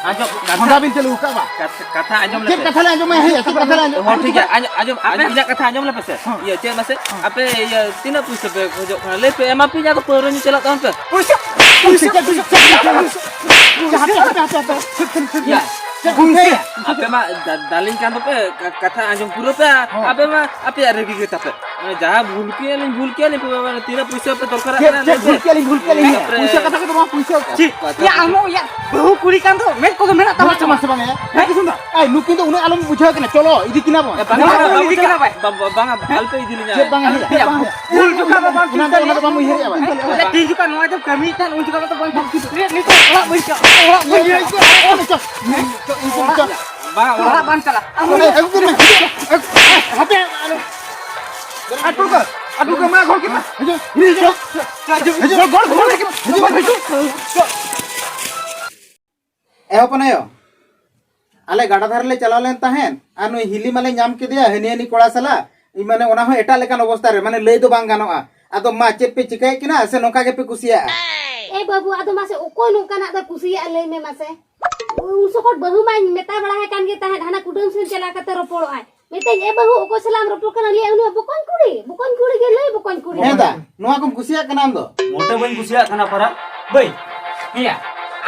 ᱟᱸᱡᱚᱢ, ᱠᱟᱛᱷᱟ᱾ ᱵᱷᱚᱸᱰᱟ ᱵᱤᱱ ᱪᱟᱹᱞᱩ ᱟᱠᱟᱫ ᱵᱟ? ᱠᱟᱛᱷᱟ, ᱠᱟᱛᱷᱟ ᱟᱸᱡᱚᱢ ᱪᱮᱫ ᱞᱮᱯᱮ᱾ ᱠᱟᱛᱷᱟ ᱞᱮ ᱟᱸᱡᱚᱢᱟ? ᱦᱮᱸ, ᱪᱮᱫ ᱠᱟᱛᱷᱟ ᱞᱮ ᱟᱸᱡᱚᱢᱟ? ᱦᱚᱸ, ᱴᱷᱤᱠ ᱜᱮᱭᱟ᱾ ᱟᱸᱡᱚᱢ, ᱟᱸᱡᱚᱢ, ᱟᱸᱡᱚᱢ, ᱤᱧᱟᱹᱜ ᱠᱟᱛᱷᱟ ᱟᱸᱡᱚᱢ ᱞᱮᱯᱮ ᱥᱮ᱾ ᱦᱚᱸ᱾ ᱤᱭᱟᱹ, ᱪᱮᱫ ᱢᱟᱥᱮ? ᱦᱚᱸ᱾ ᱟᱯᱮ, ᱤᱭᱟᱹ, ᱛᱤᱱᱟᱹᱜ ᱯᱩᱭᱥᱟᱹ ᱯᱮ ᱠᱷᱚᱡᱚᱜ ᱠᱟᱱᱟ? ᱞᱟᱹᱭ ᱯᱮ, ᱮᱢᱟ ᱯᱮᱭᱟ ᱛᱚ, ᱯᱟᱹᱣᱨᱟᱹ ᱧᱩ ᱪᱟᱞᱟᱜ ᱛᱟᱵᱚᱱ ᱯᱮ᱾ ᱯᱩᱭᱥᱟᱹ, ᱯᱩᱭᱥᱟᱹ, ᱯᱩᱭᱥᱟᱹ, ᱯᱩᱭᱥᱟᱹ, ᱯᱩᱭᱥᱟᱹ, ᱦᱟᱯᱮ, ᱦᱟᱯᱮ, ᱦᱟᱯᱮ, ᱦᱟᱯᱮ᱾ ᱪᱮᱫ, ᱪᱮᱫ, ᱪᱮᱫ, ᱪᱮᱫ? ᱭᱟ, ᱪᱮᱫ ᱟᱯᱮ ᱢᱟ ᱫᱟ-, ᱫᱟᱞᱤᱧ ᱠᱟᱱ ᱫᱚᱯᱮ, ᱠᱟ-, ᱠᱟᱛᱷᱟ ᱟᱸᱡᱚᱢ ᱯᱩᱨᱟᱹᱣ ᱯᱮ, ᱦᱚᱸ᱾ ᱟᱯᱮ ᱢᱟ ᱟᱯᱮᱭᱟᱜ ᱨᱟᱹᱜᱤ ᱜᱮ ᱛᱟᱯᱮ᱾ ᱢᱟᱱᱮ ᱡᱟᱦᱟᱸ ᱵᱷᱩᱞ ᱠᱮᱜᱼᱟ ᱞᱤᱧ, ᱵᱷᱩᱞ ᱠᱮᱜᱼᱟ ᱞᱤᱧ, ᱢᱟᱱᱮ ᱛᱤᱱᱟᱹᱜ ᱯᱩᱭᱥᱟᱹ ᱯᱮ ᱫᱚᱨᱠᱟᱨᱟᱜ ᱪᱮᱫ, ᱠᱟᱱᱟ, ᱪᱮᱫ ᱞᱟᱹᱭ ᱯᱮ᱾ ᱵᱷᱩᱞ ᱠᱮᱜᱼᱟ ᱞᱤᱧ, ᱵᱷᱩᱞ ᱠᱮᱜᱼᱟ ᱞᱤᱧ? ᱛᱟᱯᱚᱨᱮ ᱯᱩᱭᱥᱟᱹ ᱠᱟᱛᱷᱟ ᱠᱚᱫᱚ ᱵᱟᱝ, ᱯᱩᱭᱥᱟᱹ᱾ ᱪᱮᱫ? ᱭᱟ, ᱟᱢ ᱦᱚᱸ ᱭᱟ, ᱵᱟᱹᱦᱩ ᱠᱩᱲᱤ ᱠᱟᱱ ᱫᱚ, ᱢᱮᱫ ᱠᱚᱫᱚ ᱢᱮᱱᱟᱜ ᱛᱟᱢᱟ ᱢᱮᱱᱟᱜ ᱥᱮ ᱛᱟᱢᱟ ᱵᱟᱝ? ᱥᱮ ᱵᱟᱝ ᱭᱟ? ᱦᱮᱸ, ᱠᱤᱥᱩᱱ ᱫᱟ? ᱟᱭ, ᱱᱩᱠᱤᱱ ᱫᱚ ᱩᱱᱟᱹᱜ ᱟᱞᱚᱢ ᱵᱩᱡᱷᱟᱹᱣ ᱠᱤᱱᱟ, ᱪᱚᱞᱚ, ᱤᱫᱤ ᱠᱤᱱᱟ ᱵᱚᱱ᱾ ᱮ, ᱵᱟᱝ, ᱵᱟᱝ, ᱵᱟᱝ, ᱵᱟᱝ, ᱵᱟᱝ, ᱵᱟᱝ, ᱟᱞᱚᱯᱮ ᱤᱫᱤ ᱞᱤᱧᱟ᱾ ᱪᱮᱫ ᱵᱟᱝ ᱦᱩᱭᱩᱜᱼᱟ? ᱵᱟᱝ ᱦᱩᱭᱩᱜᱼᱟ᱾ ᱵᱷᱩᱞ ᱡᱚᱠᱷᱟ ᱫᱚ ᱵᱟᱝ ᱚᱱᱟ ᱫᱚ, ᱚᱱᱟ ᱫᱚ ᱵᱟᱝ ᱩᱭᱦᱟᱹᱨᱮᱜᱼᱟ ᱵᱟᱝ? ᱚᱱᱟ ᱫᱚ ᱛᱤᱱ ᱡᱚᱠᱷᱟ ᱱᱚᱣᱟ ᱫᱚ ᱠᱟᱹᱢᱤᱭᱮᱫ ᱛᱟᱦᱮᱸᱫ, ᱩᱱ ᱡᱚᱠᱷᱟ ᱢᱟᱛᱚ ᱵᱟᱝ ᱴᱷᱤᱠ ᱜᱮ᱾ ᱱᱤᱛᱚᱜ ᱚᱲᱟᱜ ᱵᱟᱹᱧ ᱪᱟᱞᱟᱜᱼᱟ, ᱚᱲᱟᱜ ᱵᱟᱹᱧ ᱪᱟᱞᱟᱜᱼᱟ᱾ ᱵᱟᱝ, ᱚᱲᱟᱜ ᱵᱟᱝ ᱪᱟᱞᱟᱜ᱾ ᱦᱟᱯᱮ, ᱟᱴᱩᱠᱟ, ᱟᱴᱩᱠᱟ, ᱢᱟ ᱜᱚᱲ ᱠᱮᱫᱟ᱾ ᱦᱤᱡᱩᱜ, ᱦᱤᱡᱩᱜ, ᱦᱤᱡᱩᱜ, ᱜᱚᱲ, ᱜᱚᱲ, ᱦᱤᱡᱩᱜ, ᱦᱤᱡᱩᱜ, ᱦᱤᱡᱩᱜ᱾ ᱮ ᱦᱚᱯᱚᱱ ᱟᱭᱳ, ᱟᱞᱮ ᱜᱟᱰᱟ ᱫᱷᱟᱨᱮ ᱞᱮ ᱪᱟᱞᱟᱣ ᱞᱮᱱ ᱛᱟᱦᱮᱸᱫ, ᱟᱨ ᱱᱩᱭ ᱦᱤᱞᱤ ᱢᱟᱞᱮ ᱧᱟᱢ ᱠᱮᱫᱮᱭᱟ ᱦᱟᱹᱱᱤ ᱦᱟᱹᱱᱤ ᱠᱚᱲᱟ ᱥᱟᱞᱟᱜ᱾ ᱤᱧ ᱢᱟᱱᱮ ᱚᱱᱟ ᱦᱚᱸ ᱮᱴᱟᱜ ᱞᱮᱠᱟᱱ ᱚᱵᱚᱥᱛᱟ ᱨᱮ, ᱢᱟᱱᱮ ᱞᱟᱹᱭ ᱫᱚ ᱵᱟᱝ ᱜᱟᱱᱚᱜᱼᱟ᱾ ᱟᱫᱚ ᱢᱟ ᱪᱮᱫ ᱯᱮ ᱪᱤᱠᱟᱹᱭᱮᱫ ᱠᱤᱱᱟ, ᱥᱮ ᱱᱚᱝᱠᱟ ᱜᱮᱯᱮ ᱠᱩᱥᱤᱭᱟᱜᱼᱟ? ᱮ ᱵᱟᱹᱵᱩ, ᱟᱫᱚ ᱢᱟᱥᱮ ᱚᱠᱚᱭ ᱱᱚᱝᱠᱟᱱᱟᱜ ᱫᱚ ᱠᱩᱥᱤᱭᱟᱜᱼᱟ, ᱞᱟᱹᱭ ᱢᱮ ᱢᱟᱥᱮ? ᱩᱱ ᱥᱚᱠᱚᱴ ᱵᱟᱹᱦᱩ ᱢᱟᱧ ᱢᱮᱛᱟ ᱵᱟᱲᱟ ᱦᱟᱭ ᱠᱟᱱ ᱜᱮ ᱛᱟᱦᱮᱸᱫ, ᱦᱟᱱᱟ ᱠᱩᱰᱟᱹᱢ ᱥᱮᱱ ᱪᱟᱞᱟᱣ ᱠᱟᱛᱮ ᱨᱚᱯᱚᱲᱚᱜ ᱟᱭ᱾ ᱢᱮᱛᱟᱹᱧ, "ᱮ ᱵᱟᱹᱦᱩ, ᱚᱠᱚᱭ ᱥᱟᱞᱟᱜ ᱮᱢ ᱨᱚᱯᱚᱲ ᱠᱟᱱᱟ?" ᱞᱟᱹᱭᱟ, "ᱩᱱᱤ ᱢᱟ ᱵᱚᱠᱚᱧ ᱠᱩᱲᱤ, ᱵᱚᱠᱚᱧ ᱠᱩᱲᱤ ᱜᱮ ᱞᱟᱹᱭ, ᱵᱚᱠᱚᱧ ᱠᱩᱲᱤ᱾" ᱦᱮᱸ ᱫᱟ, ᱱᱚᱣᱟ ᱠᱚᱢ ᱠᱩᱥᱤᱭᱟᱜ ᱠᱟᱱᱟ ᱟᱢ ᱫᱚ? ᱢᱚᱴᱮ ᱵᱟᱹᱧ ᱠᱩᱥᱤᱭᱟᱜ ᱠᱟᱱᱟ ᱯᱟᱨᱟ᱾ ᱵᱟᱹᱭ, ᱦᱮᱸᱭᱟ,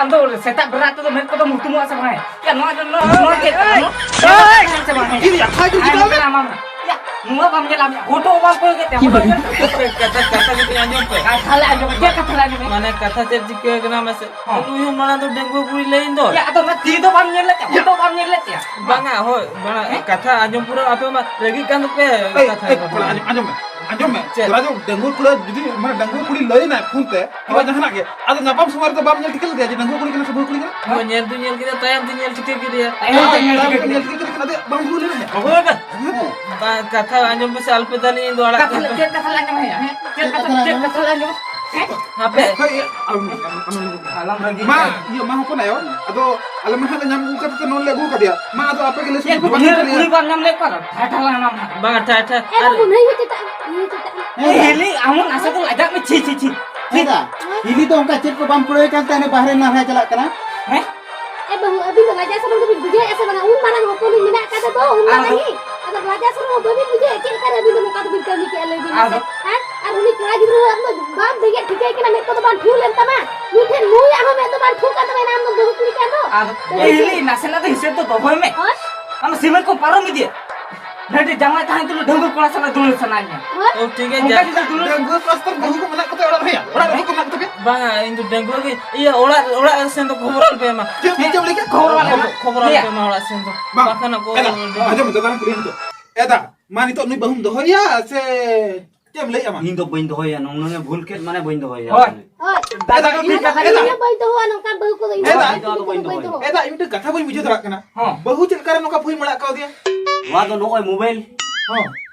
ᱟᱢ ᱫᱚ ᱥᱮᱛᱟᱜ ᱵᱮᱲᱟ ᱛᱮᱫᱚ ᱢᱮᱫ ᱠᱚᱫᱚ ᱢᱩᱛᱩᱢᱚᱜᱼᱟ ᱥᱮ ᱵᱟᱝ? ᱭᱟ, ᱱᱚᱣᱟ ᱫᱚ, ᱱᱚᱣᱟ, ᱱᱚᱣᱟ ᱪᱮᱫ ᱠᱟᱱᱟ? ᱱᱚᱣᱟ ᱪᱮᱫ ᱠᱟᱱᱟ ᱥᱮ ᱵᱟᱝ? ᱤᱧ ᱟᱠᱷᱲᱟ ᱜᱤᱧ ᱟᱭ, ᱪᱤᱠᱟᱹᱣ ᱱᱚᱣᱟ ᱞᱮᱫ? ᱧᱮᱞ ᱟᱢᱟᱢ ᱱᱟᱜ᱾ ᱭᱟ, ᱱᱚᱣᱟ ᱵᱟᱢ ᱧᱮᱞᱟ, ᱟᱢ ᱦᱚᱴᱚᱜ ᱵᱟᱢ ᱠᱚᱭᱚᱜᱮᱫ ᱛᱟᱭᱟ᱾ ᱦᱚᱴᱚᱜ ᱵᱟᱢ ᱧᱮᱞ ᱛᱟᱭᱟ᱾ ᱠᱟᱛᱷᱟ, ᱠᱟᱛᱷᱟ ᱠᱟᱹᱴᱤᱡ ᱟᱸᱡᱚᱢ ᱯᱮ᱾ ᱠᱟᱛᱷᱟ ᱞᱮ ᱟᱸᱡᱚᱢᱟ᱾ ᱪᱮᱫ ᱠᱟᱛᱷᱟ ᱞᱮ ᱟᱸᱡᱚᱢᱟ? ᱢᱟᱱᱮ, ᱠᱟᱛᱷᱟ ᱪᱮᱫ ᱪᱤᱠᱟᱹ ᱠᱟᱱᱟ ᱢᱟᱥᱮ? ᱦᱚᱸ᱾ ᱱᱩᱭ ᱦᱚᱸ ᱢᱟᱲᱟᱝ ᱫᱚ ᱰᱟᱺᱜᱩᱣᱟᱹ ᱠᱩᱲᱤ ᱞᱟᱹᱭᱤᱧ ᱫᱚ᱾ ᱭᱟ, ᱟᱫᱚ ᱚᱱᱟ ᱛᱤ ᱫᱚ ᱵᱟᱢ ᱧᱮᱞ ᱞᱮᱫ ᱛᱟᱭᱟ? ᱦᱚᱴᱚᱜ ᱵᱟᱢ ᱧᱮᱞ ᱞᱮᱫ ᱛᱟᱭᱟ? ᱵᱟᱝᱟ, ᱦᱳᱭ, ᱵᱟᱝᱟ, ᱦᱮᱸ? ᱠᱟᱛᱷᱟ ᱟᱸᱡᱚᱢ ᱯᱩᱨᱟᱹᱣ ᱟᱯᱮ ᱢᱟ ᱨᱟᱹᱜᱤᱜ ᱠᱟᱱ ᱫᱚᱯᱮ᱾ ᱮᱭ, ᱠᱟᱛᱷᱟ ᱮᱭ, ᱠᱚ᱾ ᱯᱚᱲᱟ, ᱟᱸᱡᱚᱢ, ᱟᱸᱡᱚᱢ ᱢᱮ, ᱟᱸᱡᱚᱢ ᱢᱮ᱾ ᱪᱮᱫ? ᱛᱷᱚᱲᱟ ᱧᱚᱜ ᱰᱟᱺᱜᱩᱣᱟᱹ ᱠᱩᱲᱤ ᱡᱩᱫᱤ, ᱢᱟᱱᱮ, ᱰᱟᱺᱜᱩᱣᱟᱹ ᱠᱩᱲᱤ ᱞᱟᱹᱭ ᱱᱟᱭ ᱯᱷᱳᱱ ᱛᱮ, ᱠᱤᱝᱵᱟ ᱦᱳᱭ᱾ ᱡᱟᱦᱟᱱᱟᱜ ᱜᱮ, ᱟᱫᱚ ᱧᱟᱯᱟᱢ ᱥᱚᱢᱚᱭ ᱨᱮᱫᱚ ᱵᱟᱢ ᱧᱮᱞ ᱴᱷᱤᱠᱟᱹ ᱞᱮᱫᱮᱭᱟ ᱡᱮ ᱰᱟᱺᱜᱩᱣᱟᱹ ᱠᱩᱲᱤ ᱠᱟᱱᱟ ᱥᱮ ᱵᱟᱹᱦᱩ ᱠᱩᱲᱤ ᱠᱟᱱᱟ? ᱦᱳᱭ, ᱧᱮᱞ ᱫᱩᱧ ᱧᱮᱞ ᱠᱮᱫᱮᱭᱟ, ᱛᱟᱭᱚᱢ ᱛᱮᱧ ᱧᱮᱞ ᱴᱷᱤᱠᱟᱹ ᱠᱮᱫᱮᱭᱟ᱾ ᱛᱟᱭᱚᱢ ᱛᱮ ᱧᱮᱞ ᱛᱟᱭᱚᱢ ᱴᱷᱤᱠᱟᱹ ᱛᱮ ᱧᱮᱞ ᱠᱮᱫᱮᱭᱟ᱾ ᱴᱷᱤᱠᱟᱹ ᱠᱮᱫᱮ ᱠᱷᱟᱱ ᱟᱫᱚ ᱵᱟᱝ ᱵᱷᱩᱞ ᱞᱮᱱᱟ᱾ ᱦᱳᱭ, ᱵᱟᱝ᱾ ᱵᱟᱝ, ᱠᱟᱛᱷᱟ ᱟᱸᱡᱚᱢ ᱢᱮᱥᱮ, ᱟᱞᱚᱯᱮ ᱫᱟᱞᱤᱧ ᱫᱚ ᱟᱲᱟᱜ ᱠᱟᱛᱷᱟ ᱠᱟᱜ ᱞᱮ-, ᱯᱮ᱾ ᱪᱮᱫ ᱠᱟᱛᱷᱟ ᱞᱮ ᱟᱸᱡᱚᱢᱟ? ᱦᱮᱸ? ᱪᱮᱫ ᱪᱮᱫ ᱠᱟᱛᱷᱟ, ᱠᱟᱛᱷᱟ ᱞᱮ ᱪᱮᱫ ᱟᱸᱡᱚᱢᱟ? ᱠᱟᱛᱷᱟ ᱞᱮ ᱟᱸᱡᱚᱢᱟ? ᱦᱮᱸ? ᱦᱟᱯᱮ᱾ ᱦᱳᱭ, ᱟᱢ, ᱟᱢ, ᱟᱢ, ᱟᱞᱚᱢ ᱨᱟᱹᱜᱤ ᱢᱟ, ᱠᱷᱟᱱ᱾ ᱤᱭᱟᱹ, ᱢᱟ ᱦᱚᱯᱚᱱ ᱟᱭᱳ, ᱟᱫᱚ ᱟᱞᱮ ᱢᱟ ᱦᱟᱸᱜ ᱞᱮ ᱧᱟᱢ ᱟᱹᱜᱩ ᱠᱟᱛᱮ ᱛᱚ ᱱᱚᱰᱮ ᱞᱮ ᱟᱹᱜᱩ ᱠᱟᱫᱮᱭᱟ᱾ ᱢᱟ, ᱟᱫᱚ ᱟᱯᱮ ᱜᱮ ᱞᱟᱹᱭ ᱪᱮᱫ ᱥᱚᱢᱚᱭ ᱯᱮ ᱵᱟᱝ ᱫᱩᱲᱩᱵ ᱠᱩᱞᱤ ᱠᱟᱱᱟ᱾ ᱵᱟᱢ ᱧᱟᱢ ᱞᱮᱫ ᱠᱚᱣᱟ? ᱴᱷᱟᱴᱷᱟ ᱞᱟᱝ ᱧᱟᱢ ᱱᱟ᱾ ᱵᱟᱝᱟ, ᱴᱷᱟᱴᱷᱟ᱾ ᱮ ᱟᱨ ᱵᱟᱹᱵᱩ, ᱱᱩᱭ ᱦᱚᱸ ᱪᱮᱫᱟᱜ, ᱱᱩᱭ ᱦᱚᱸ ᱪᱮᱫᱟᱜ? ᱦᱮᱸ, ᱮ, ᱫᱟ᱾ ᱦᱤᱞᱤ, ᱟᱢ ᱦᱚᱸ ᱱᱟᱥᱮ ᱫᱚ ᱞᱟᱡᱟᱜ ᱢᱮ, ᱪᱷᱤ, ᱪᱷᱤ, ᱪᱷᱤ᱾ ᱦᱮᱸ, ᱫᱟ᱾ ᱦᱤᱞᱤ ᱫᱚ ᱚᱱᱠᱟ ᱪᱮᱫ ᱠᱚ ᱵᱟᱢ ᱠᱩᱲᱟᱹᱣ ᱠᱟᱱ ᱛᱟᱦᱮᱱᱟ, ᱵᱟᱦᱨᱮ ᱱᱟᱞᱦᱟ ᱪᱟᱞᱟᱜ ᱠᱟᱱᱟ? ᱦᱮᱸ? ᱮ ᱵᱟᱹᱵᱩ, ᱟᱹᱵᱤᱱ ᱫᱚ ᱞᱟᱡᱟ ᱥᱚᱨᱚᱢ ᱫᱚᱵᱤᱱ ᱵᱩᱡᱷᱟᱹᱣᱮᱫᱼᱟ ᱥᱮ ᱵᱟᱝᱟ? ᱩᱱ ᱢᱟᱨᱟᱝ ᱦᱚᱯᱚᱱ ᱢᱮᱱᱟᱜ ᱟᱠᱟᱫ ᱫᱚ, ᱩᱱ ᱟᱫᱚ ᱢᱟᱨᱟᱝ ᱜᱮ᱾ ᱟᱫᱚ ᱞᱟᱡᱟ ᱥᱚᱨᱚᱢ ᱦᱚᱸ ᱵᱟᱹᱵᱤᱱ ᱵᱩᱡᱷᱟᱹᱣᱮᱫᱼᱟ? ᱪᱮᱫ ᱞᱮᱠᱟ ᱨᱮ ᱟᱹᱵᱤᱱ ᱫᱚ ᱱᱚᱝᱠᱟ ᱫᱚᱵᱤᱱ ᱠᱟᱹᱢᱤ ᱠᱮᱫᱼᱟ, ᱞᱟᱹᱭ ᱵᱤᱱ ᱢᱟᱥᱮ? ᱟᱫᱚ ᱦᱮᱸ? ᱟᱨ ᱩᱱᱤ ᱠᱚᱲᱟ ᱜᱤᱫᱽᱨᱟᱹ ᱟᱢ ᱫᱚ ᱵᱟᱢ ᱵᱮᱸᱜᱮᱫ ᱴᱷᱤᱠᱟᱹᱭ ᱠᱟᱱᱟ, ᱢᱮᱫ ᱠᱚᱫᱚ ᱵᱟᱝ ᱴᱷᱩ ᱞᱮᱱ ᱛᱟᱢᱟ᱾ ᱱᱩᱭ ᱴᱷᱮᱱ ᱱᱩᱭᱟᱜ ᱦᱚᱸ ᱢᱮᱫ ᱫᱚ ᱵᱟᱝ ᱴᱷᱩ ᱠᱟᱱ ᱛᱟᱢᱟ, ᱮᱱᱟ ᱟᱢ ᱫᱚᱢ ᱵᱟᱹᱦᱩ ᱠᱩᱲᱤ ᱠᱟᱱ ᱫᱚ᱾ ᱟᱫᱚ ᱵᱟᱹᱵᱩ᱾ ᱮ ᱦᱤᱞᱤ, ᱱᱟᱥᱮᱱᱟᱜ ᱫᱚ ᱦᱤᱥᱟᱹᱵ ᱫᱚ ᱫᱚᱦᱚᱭ ᱢᱮ᱾ ᱦᱳᱭ᱾ ᱟᱢ ᱥᱤᱢᱟᱹ ᱠᱚ ᱯᱟᱨᱚᱢ ᱤᱫᱤᱭᱟ᱾ ᱰᱟᱹᱰᱤ ᱡᱟᱶᱟᱭ ᱛᱟᱦᱮᱸ ᱛᱩᱞᱩᱡ ᱰᱟᱺᱜᱩᱣᱟᱹ ᱠᱚᱲᱟ ᱥᱟᱞᱟᱜ ᱫᱩᱞᱟᱹᱲ ᱥᱟᱱᱟᱧᱟ᱾ ᱦᱳᱭ᱾ ᱚ, ᱴᱷᱤᱠ ᱜᱮᱭᱟ, ᱚᱱᱠᱟ ᱡᱟ᱾ ᱡᱩᱫᱤ ᱫᱩᱞᱟᱹᱲ ᱰᱟᱺᱜᱩᱣᱟᱹ ᱠᱚᱲᱟ ᱥᱟᱛᱮ ᱵᱟᱹᱦᱩ ᱠᱚ ᱢᱮᱱᱟᱜ ᱠᱚᱛᱮ ᱚᱲᱟᱜ ᱨᱮᱭᱟ? ᱚᱲᱟᱜ ᱨᱮ ᱵᱟᱹᱦᱩ ᱠᱚ ᱢᱮᱱᱟᱜ ᱠᱚᱛᱮ? ᱵᱟᱝᱟ, ᱤᱧ ᱫᱚ ᱰᱟᱺᱜᱩᱣᱟᱹ ᱜᱮ᱾ ᱤᱭᱟᱹ, ᱚᱲᱟᱜ, ᱚᱲᱟᱜ ᱥᱮᱱ ᱫᱚ ᱠᱷᱚᱵᱚᱨ ᱟᱞᱚ ᱯᱮ ᱮᱢᱟ᱾ ᱪᱮᱫ, ᱪᱮᱫ ᱮᱢ ᱞᱟᱹᱭ ᱠᱮᱫ? ᱠᱷᱚᱵᱚᱨ ᱟᱞᱚ ᱯᱮ ᱮᱢᱟ᱾ ᱠᱷᱚᱵᱚᱨ ᱟᱞᱚ ᱯᱮ ᱮᱢᱟ ᱚᱲᱟᱜ ᱥᱮᱱ ᱫᱚ᱾ ᱵᱟᱝ᱾ ᱵᱟᱠᱷᱟᱱ ᱠᱚ ᱮᱫᱟ, ᱟᱸᱡᱚᱢ ᱢᱮ, ᱫᱟᱫᱟ, ᱠᱩᱞᱤ ᱢᱮ ᱛᱚ᱾ ᱮᱫᱟ, ᱢᱟ ᱱᱤᱛᱚᱜ ᱱᱩᱭ ᱵᱟᱹᱦᱩᱢ ᱫᱚᱦᱚᱭᱮᱭᱟ ᱥᱮ ᱪᱮᱫ ᱮᱢ ᱞᱟᱹᱭᱮᱫᱼᱟ ᱢᱟ? ᱤᱧ ᱫᱚ ᱵᱟᱹᱧ ᱫᱚᱦᱚᱭᱟ, ᱱᱚᱝ ᱱᱚᱝᱮ ᱵᱷᱩᱞ ᱠᱮᱫ ᱢᱟᱱᱮ ᱵᱟᱹᱧ ᱫᱚᱦᱚᱭᱟ᱾ ᱦᱳᱭ᱾ ᱦᱳᱭ᱾ ᱮᱫᱟ, ᱤᱧ ᱫᱚ ᱤᱧ ᱫᱚ ᱵᱟᱹᱧ ᱫᱚᱦᱚᱣᱟ ᱱᱚᱝᱠᱟ ᱵᱟᱹᱦᱩ ᱠᱚᱫᱚ, ᱤᱧ ᱫᱚ ᱮᱫᱟ, ᱵᱟᱹᱦᱩ ᱠᱚᱫᱚ ᱵᱟᱹᱧ ᱫᱚᱦᱚᱣᱟ᱾ ᱮᱫᱟ, ᱤᱧ ᱢᱤᱫᱴᱮᱱ ᱠᱟᱛᱷᱟ ᱵᱟᱹᱧ ᱵᱩᱡᱷᱟᱹᱣ ᱫᱟᱲᱮᱭᱟᱜ ᱠᱟᱱᱟ᱾ ᱦᱚᱸ᱾ ᱵᱟᱹᱦᱩ ᱪᱮᱫ ᱞᱮᱠᱟᱨᱮ ᱱᱚᱝᱠᱟ ᱯᱷᱩᱭ ᱢᱟᱲᱟᱜ ᱠᱟᱣᱫᱮᱭᱟ? ᱱᱚᱣᱟ ᱫᱚ ᱱᱚᱜᱼᱚᱭ ᱢᱳᱵᱟᱭᱤᱞ᱾ ᱦᱚᱸ᱾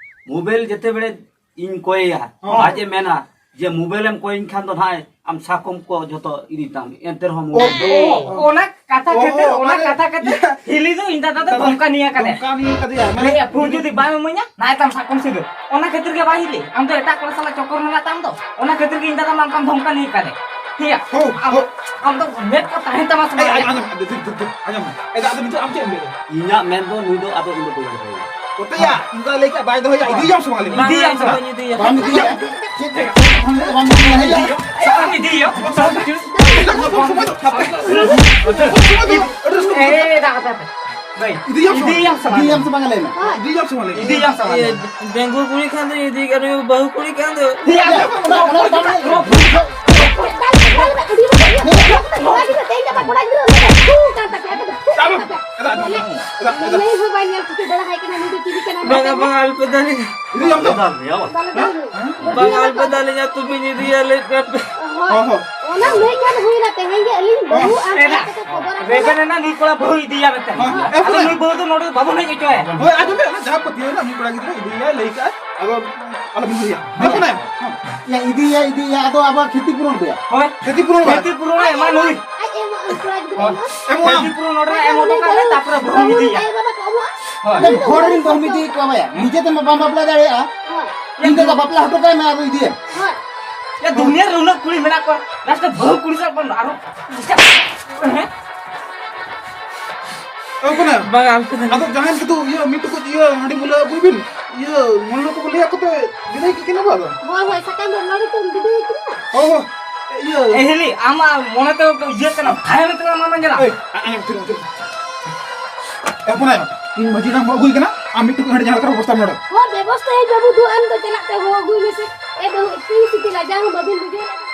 ᱢᱳᱵᱟᱭᱤᱞ ᱡᱮᱛᱮ ᱵᱮᱲᱮ ᱤᱧ ᱠᱚᱭᱮᱭᱟ᱾ ᱦᱚᱸ᱾ ᱟᱡ ᱮ ᱢᱮᱱᱟ ᱡᱮ, "ᱢᱳᱵᱟᱭᱤᱞ ᱮᱢ ᱠᱚᱭᱤᱧ ᱠᱷᱟᱱ ᱫᱚ ᱱᱟᱦᱟᱜ ᱟᱢ ᱥᱟᱠᱚᱢ ᱠᱚ ᱡᱚᱛᱚ ᱤᱫᱤ ᱛᱟᱢ, ᱮᱱᱛᱮ ᱨᱮᱦᱚᱸ ᱢᱳᱵᱟᱭᱤᱞ ᱫᱚ ᱚ, ᱚᱱᱟ ᱠᱟᱛᱷᱟ ᱚ, ᱠᱷᱟᱹᱛᱤᱨ, ᱚ, ᱚᱱᱟ ᱢᱟᱱᱮ, ᱠᱟᱛᱷᱟ ᱠᱷᱟᱹᱛᱤᱨ ᱤᱭᱟᱹ, ᱦᱤᱞᱤ ᱫᱚ ᱤᱧ ᱫᱟᱫᱟ ᱫᱚ ᱫᱟᱫᱟ, ᱫᱷᱚᱢᱠᱟ ᱱᱤᱭᱟᱹ ᱠᱟᱫᱮ᱾ ᱫᱷᱚᱢᱠᱟ ᱱᱤᱭᱟᱹ ᱠᱟᱫᱮᱭᱟ, ᱢᱟᱱᱮ ᱞᱟᱹᱭᱟ, "ᱯᱷᱩᱨ ᱡᱩᱫᱤ ᱵᱟᱢ ᱤᱢᱟᱹᱧᱟ, ᱱᱟᱭ ᱛᱟᱢ ᱥᱟᱠᱚᱢ ᱥᱤᱫᱟᱹ᱾" ᱚᱱᱟ ᱠᱷᱟᱹᱛᱤᱨ ᱜᱮ ᱵᱟᱭ ᱦᱤᱞᱤ, ᱟᱢ ᱫᱚ ᱮᱴᱟᱜ ᱠᱚᱲᱟ ᱥᱟᱞᱟᱜ ᱪᱚᱠᱚᱨ ᱢᱮᱱᱟᱜ ᱛᱟᱢ ᱫᱚ, ᱚᱱᱟ ᱠᱷᱟᱹᱛᱤᱨ ᱜᱮ ᱤᱧ ᱫᱟᱫᱟ ᱢᱟ ᱚᱱᱠᱟᱢ ᱫᱷᱚᱢᱠᱟ ᱱᱤᱭᱟᱹ ᱠᱟᱫᱮ᱾ ᱴᱷᱤᱠ ᱜᱮᱭᱟ? ᱦᱳ, ᱟᱢ, ᱦᱳ᱾ ᱟᱢ ᱫᱚ ᱢᱮᱫ ᱠᱚ ᱛᱟᱦᱮᱱ ᱛᱟᱢᱟ ᱥᱮ ᱮᱭ, ᱵᱟᱝ? ᱟᱸᱡᱚᱢ, ᱟᱸᱡᱚᱢ, ᱟᱸᱡᱚᱢ, ᱟᱸᱡᱚᱢ᱾ ᱮᱭ, ᱟᱫᱚ ᱱᱤᱛᱚᱜ ᱟᱢ ᱪᱮᱫ ᱮᱢ ᱞᱟᱹᱭᱫᱟ? ᱤᱧᱟᱹᱜ ᱢᱮᱱ ᱫᱚ ᱱᱩᱭ ᱫᱚ ᱟᱫᱚ ᱤᱧ ᱫᱚ ᱵᱟᱹᱧ ᱫᱚᱦᱚᱭᱟ᱾ ᱚᱛᱮᱭᱟ, ᱤᱧ ᱫᱚ ᱞᱟᱹᱭ ᱠᱮᱫ ᱵᱟᱭ ᱫᱚᱦᱚᱭᱟ, ᱤᱫᱤᱭᱟᱢ ᱥᱮ ᱵᱟᱝ? ᱤᱫᱤᱭᱟᱢ ᱥᱮ ᱵᱟᱝ? ᱵᱟᱹᱧ ᱤᱫᱤᱭᱟ᱾ ᱪᱮᱫ ᱞᱮᱠᱟ? ᱵᱟᱢ ᱤᱫᱤᱭᱟ? ᱤᱫᱤᱭᱟᱢ᱾ ᱤᱫᱤᱭᱟᱢ ᱥᱮ ᱵᱟᱝ? ᱤᱫᱤᱭᱟᱢ ᱥᱮ ᱵᱟᱝ? ᱞᱟᱹᱭ ᱢᱮ᱾ ᱤᱫᱤᱭᱟᱢ ᱥᱮ ᱵᱟᱝ? ᱤᱫᱤᱭᱟᱢ ᱥᱮ ᱵᱟᱝ? ᱞᱟᱹᱭ ᱢᱮ᱾ ᱰᱟᱺᱜᱩᱣᱟᱹ ᱠᱩᱲᱤ ᱠᱷᱟᱱ ᱫᱚ ᱤᱫᱤ ᱜᱟᱱᱚᱜᱼᱟ, ᱵᱟᱹᱦᱩ ᱠᱩᱲᱤ ᱠᱷᱟᱱ ᱫᱚ ᱚᱱᱟ, ᱚᱱᱟ ᱵᱟᱝ ᱞᱟᱹᱭ ᱢᱮ᱾ ᱠᱚᱲᱟ ᱜᱤᱫᱽᱨᱟᱹ ᱛᱮᱦᱮᱧ ᱜᱟᱯᱟ ᱠᱚᱲᱟ ᱜᱤᱫᱽᱨᱟᱹ ᱫᱚ ᱠᱩᱲᱤ ᱠᱟᱱ ᱛᱟᱯᱮᱭᱟ, ᱟᱯᱮ ᱫᱚ ᱠᱩᱲᱤ ᱠᱟᱱ ᱛᱟᱯᱮᱭᱟ᱾ ᱞᱟᱹᱭ ᱦᱚᱸ ᱵᱟᱭ ᱧᱮᱞ ᱴᱷᱤᱠᱟᱹ ᱫᱟᱲᱮ ᱟᱭ ᱠᱟᱱᱟ, ᱱᱩᱭ ᱫᱚ ᱪᱤᱞᱤ ᱠᱟᱱᱟᱭ, ᱵᱟᱝ ᱵᱟᱝ ᱵᱟᱝ, ᱟᱞᱯᱮ ᱫᱟᱞᱤᱧ᱾ ᱤᱫᱤᱭᱟᱢ ᱛᱚ? ᱵᱟᱞᱮ ᱫᱟᱞ ᱢᱮᱭᱟ᱾ ᱵᱟᱝ, ᱟᱞᱯᱮ ᱫᱟᱞᱤᱧ, ᱟᱹᱛᱩ ᱵᱤᱱ ᱤᱫᱤᱭᱟ, ᱞᱟᱹᱭ ᱯᱮ ᱟᱯᱮ᱾ ᱦᱳᱭ᱾ ᱦᱚᱸ, ᱦᱚᱸ᱾ ᱚᱱᱟ ᱞᱟᱹᱭ ᱠᱷᱟᱱ ᱦᱩᱭᱱᱟ, ᱛᱮᱦᱮᱧ ᱜᱮ ᱟᱹᱞᱤᱧ ᱵᱟᱹᱦᱩ ᱟᱨ ᱮᱱᱟ, ᱠᱚᱲᱟ ᱠᱚ ᱠᱚ ᱵᱚᱨᱟ ᱠᱟᱱᱟ᱾ ᱨᱮᱵᱮᱱ ᱮᱱᱟ, ᱱᱩᱭ ᱠᱚᱲᱟ ᱵᱟᱹᱦᱩ ᱤᱫᱤᱭᱟ ᱢᱮᱱᱛᱮ᱾ ᱦᱳᱭ, ᱦᱳᱭ᱾ ᱟᱫᱚ ᱱᱩᱭ ᱵᱟᱹᱦᱩ ᱫᱚ ᱱᱚᱰᱮ ᱫᱚ ᱵᱟᱵᱚᱱ ᱦᱮᱡ ᱦᱚᱪᱚᱭᱟ᱾ ᱦᱳᱭ, ᱟᱸᱡᱚᱢ ᱵᱮᱱ, ᱚᱱᱟ ᱡᱟᱦᱟᱸ ᱯᱟᱹᱛᱭᱟᱹᱣ ᱮᱱᱟ, ᱩᱱᱤ ᱠᱚᱲᱟ ᱜᱤᱫᱽᱨᱟᱹ ᱤᱫᱤᱭᱮᱭᱟᱭ, ᱞᱟᱹᱭ ᱠᱟᱜᱼᱟᱭ, ᱟᱫᱚ ᱟᱞᱚᱵᱤᱱ ᱤᱫᱤᱭᱟ᱾ ᱦᱮᱸ, ᱠᱟᱱᱟ? ᱦᱮᱸ᱾ ᱭᱟ, ᱤᱫᱤᱭᱮᱭᱟ, ᱤᱫᱤᱭᱮᱭᱟ, ᱟᱫᱚ ᱟᱵᱚᱣᱟᱜ ᱠᱷᱮᱛᱤ ᱯᱩᱨᱚᱱ ᱯᱮᱭᱟ᱾ ᱦᱳᱭ᱾ ᱠᱷᱮᱛᱤ ᱯᱩᱨᱚᱱ ᱵᱟᱝ? ᱠᱷᱮᱛᱤ ᱯᱩᱨᱚᱱ ᱮᱢᱟ ᱱᱩᱭ᱾ ᱟᱡ ᱮᱢᱚᱜ ᱟᱭ, ᱠᱚᱲᱟ ᱜᱤᱫᱽᱨᱟᱹ ᱦᱳᱭ᱾ ᱮᱢᱚᱜ᱾ ᱮᱢᱚᱜ ᱟᱢ᱾ ᱠᱷᱮᱛᱤ ᱯᱩᱨᱚᱱ ᱱᱚᱰᱮ ᱮᱢ ᱦᱚᱴᱚ ᱠᱟᱜ ᱞᱮ, ᱛᱟᱯᱚᱨᱮ ᱵᱟᱹᱦᱩ ᱤᱫᱤᱭᱟ᱾ ᱟᱭᱳ ᱵᱟᱵᱟ ᱠᱚ ᱮᱢᱚᱜᱼᱟ᱾ ᱦᱳᱭ᱾ ᱟᱢ ᱦᱚᱲ ᱨᱮᱱ ᱵᱟᱹᱦᱩᱢ ᱤᱫᱤᱭᱮᱫ ᱠᱚᱣᱟ ᱵᱟᱭᱟ, ᱱᱤᱡᱮ ᱛᱮᱢᱟ ᱵᱟᱢ ᱵᱟᱯᱞᱟ ᱫᱟᱲᱮᱭᱟᱜᱼᱟ᱾ ᱦᱳᱭ᱾ ᱤᱧ ᱫᱚ ᱵᱟᱯᱞᱟ ᱦᱚᱴᱚ ᱠᱟᱭ ᱢᱮ, ᱟᱫᱚ ᱤᱫᱤᱭᱮᱢ᱾ ᱦᱳᱭ᱾ ᱭᱟ, ᱫᱩᱱᱤᱭᱟᱹ ᱨᱮ ᱩᱱᱟᱹᱜ ᱠᱩᱲᱤ ᱢᱮᱱᱟᱜ ᱠᱚᱣᱟ, ᱞᱟᱥᱴ ᱨᱮ ᱵᱟᱹᱦᱩ ᱠᱩᱲᱤ ᱥᱟᱵ ᱵᱚᱱ ᱟᱨᱚ ᱦᱮᱸ? ᱮ, ᱚᱠᱚᱭ ᱱᱟ? ᱵᱟᱝ, ᱟᱢ ᱴᱷᱮᱱ᱾ ᱟᱫᱚ ᱡᱟᱦᱟᱸᱭ ᱠᱤᱱᱛᱩ ᱤᱭᱟᱹ ᱢᱤᱫ ᱴᱩᱠᱩᱡ ᱤᱭᱟᱹ ᱦᱟᱺᱰᱤ ᱢᱩᱞᱟᱹ ᱟᱹᱜᱩᱭ ᱵᱤᱱ᱾ ᱤᱭᱟᱹ ᱢᱚᱱ ᱞᱚ ᱠᱚ ᱞᱟᱹᱭᱟ ᱠᱚ ᱛᱚ ᱵᱤᱫᱟᱹᱭ ᱠᱤ ᱠᱟᱱᱟ ᱵᱚ ᱟᱫᱚ? ᱦᱳᱭ, ᱦᱳᱭ, ᱥᱟᱠᱟᱢ ᱨᱮ ᱱᱚᱰᱮ ᱠᱚ ᱵᱤᱫᱟᱹᱭ ᱠᱟᱱᱟ᱾ ᱦᱳᱭ, ᱦᱳᱭ, ᱤᱭᱟᱹ᱾ ᱮ ᱦᱤᱞᱤ, ᱟᱢᱟᱜ ᱢᱚᱱᱮ ᱛᱮ ᱤᱭᱟᱹ ᱠᱟᱱᱟ, ᱵᱷᱟᱭ ᱢᱮᱱᱛᱮ ᱟᱢ ᱟᱢᱮᱢ ᱧᱮᱞᱟ᱾ ᱮᱭ, ᱟ-, ᱟᱸᱡᱚᱢ ᱛᱷᱤᱨ, ᱟᱸᱡᱚᱢ ᱛᱷᱤᱨ᱾ ᱮ ᱦᱚᱯᱚᱱᱟᱭ, ᱤᱧ ᱢᱟᱹᱡᱷᱤ ᱦᱟᱲᱟᱢ ᱦᱚᱦᱚ ᱟᱹᱜᱩᱭ ᱠᱟᱱᱟ, ᱟᱢ ᱢᱤᱫ ᱴᱩᱠᱩᱡ ᱦᱟᱺᱰᱤ ᱡᱟᱦᱟᱸ ᱞᱮᱠᱟ ᱨᱮ ᱵᱮᱵᱚᱥᱛᱷᱟ ᱢᱮ ᱱᱚᱰᱮ᱾ ᱦᱳᱭ, ᱵᱮᱵᱚᱥᱛᱷᱟ ᱦᱮᱡ ᱵᱟᱹᱵᱩ, ᱫᱩ ᱟᱢ ᱫᱚ ᱪᱟᱞᱟᱜ ᱛᱮ ᱦᱚᱦᱚ ᱟᱹᱜᱩᱭ ᱢᱮᱥᱮ᱾ ᱮ ᱵᱟᱹᱦᱩ, ᱤᱧ ᱥᱤᱯᱤ ᱞᱟᱡᱟᱣ ᱦᱚᱸ ᱵᱟᱹᱵᱤᱱ ᱵᱩᱡᱷᱟᱹᱣ ᱞᱮᱫᱟ᱾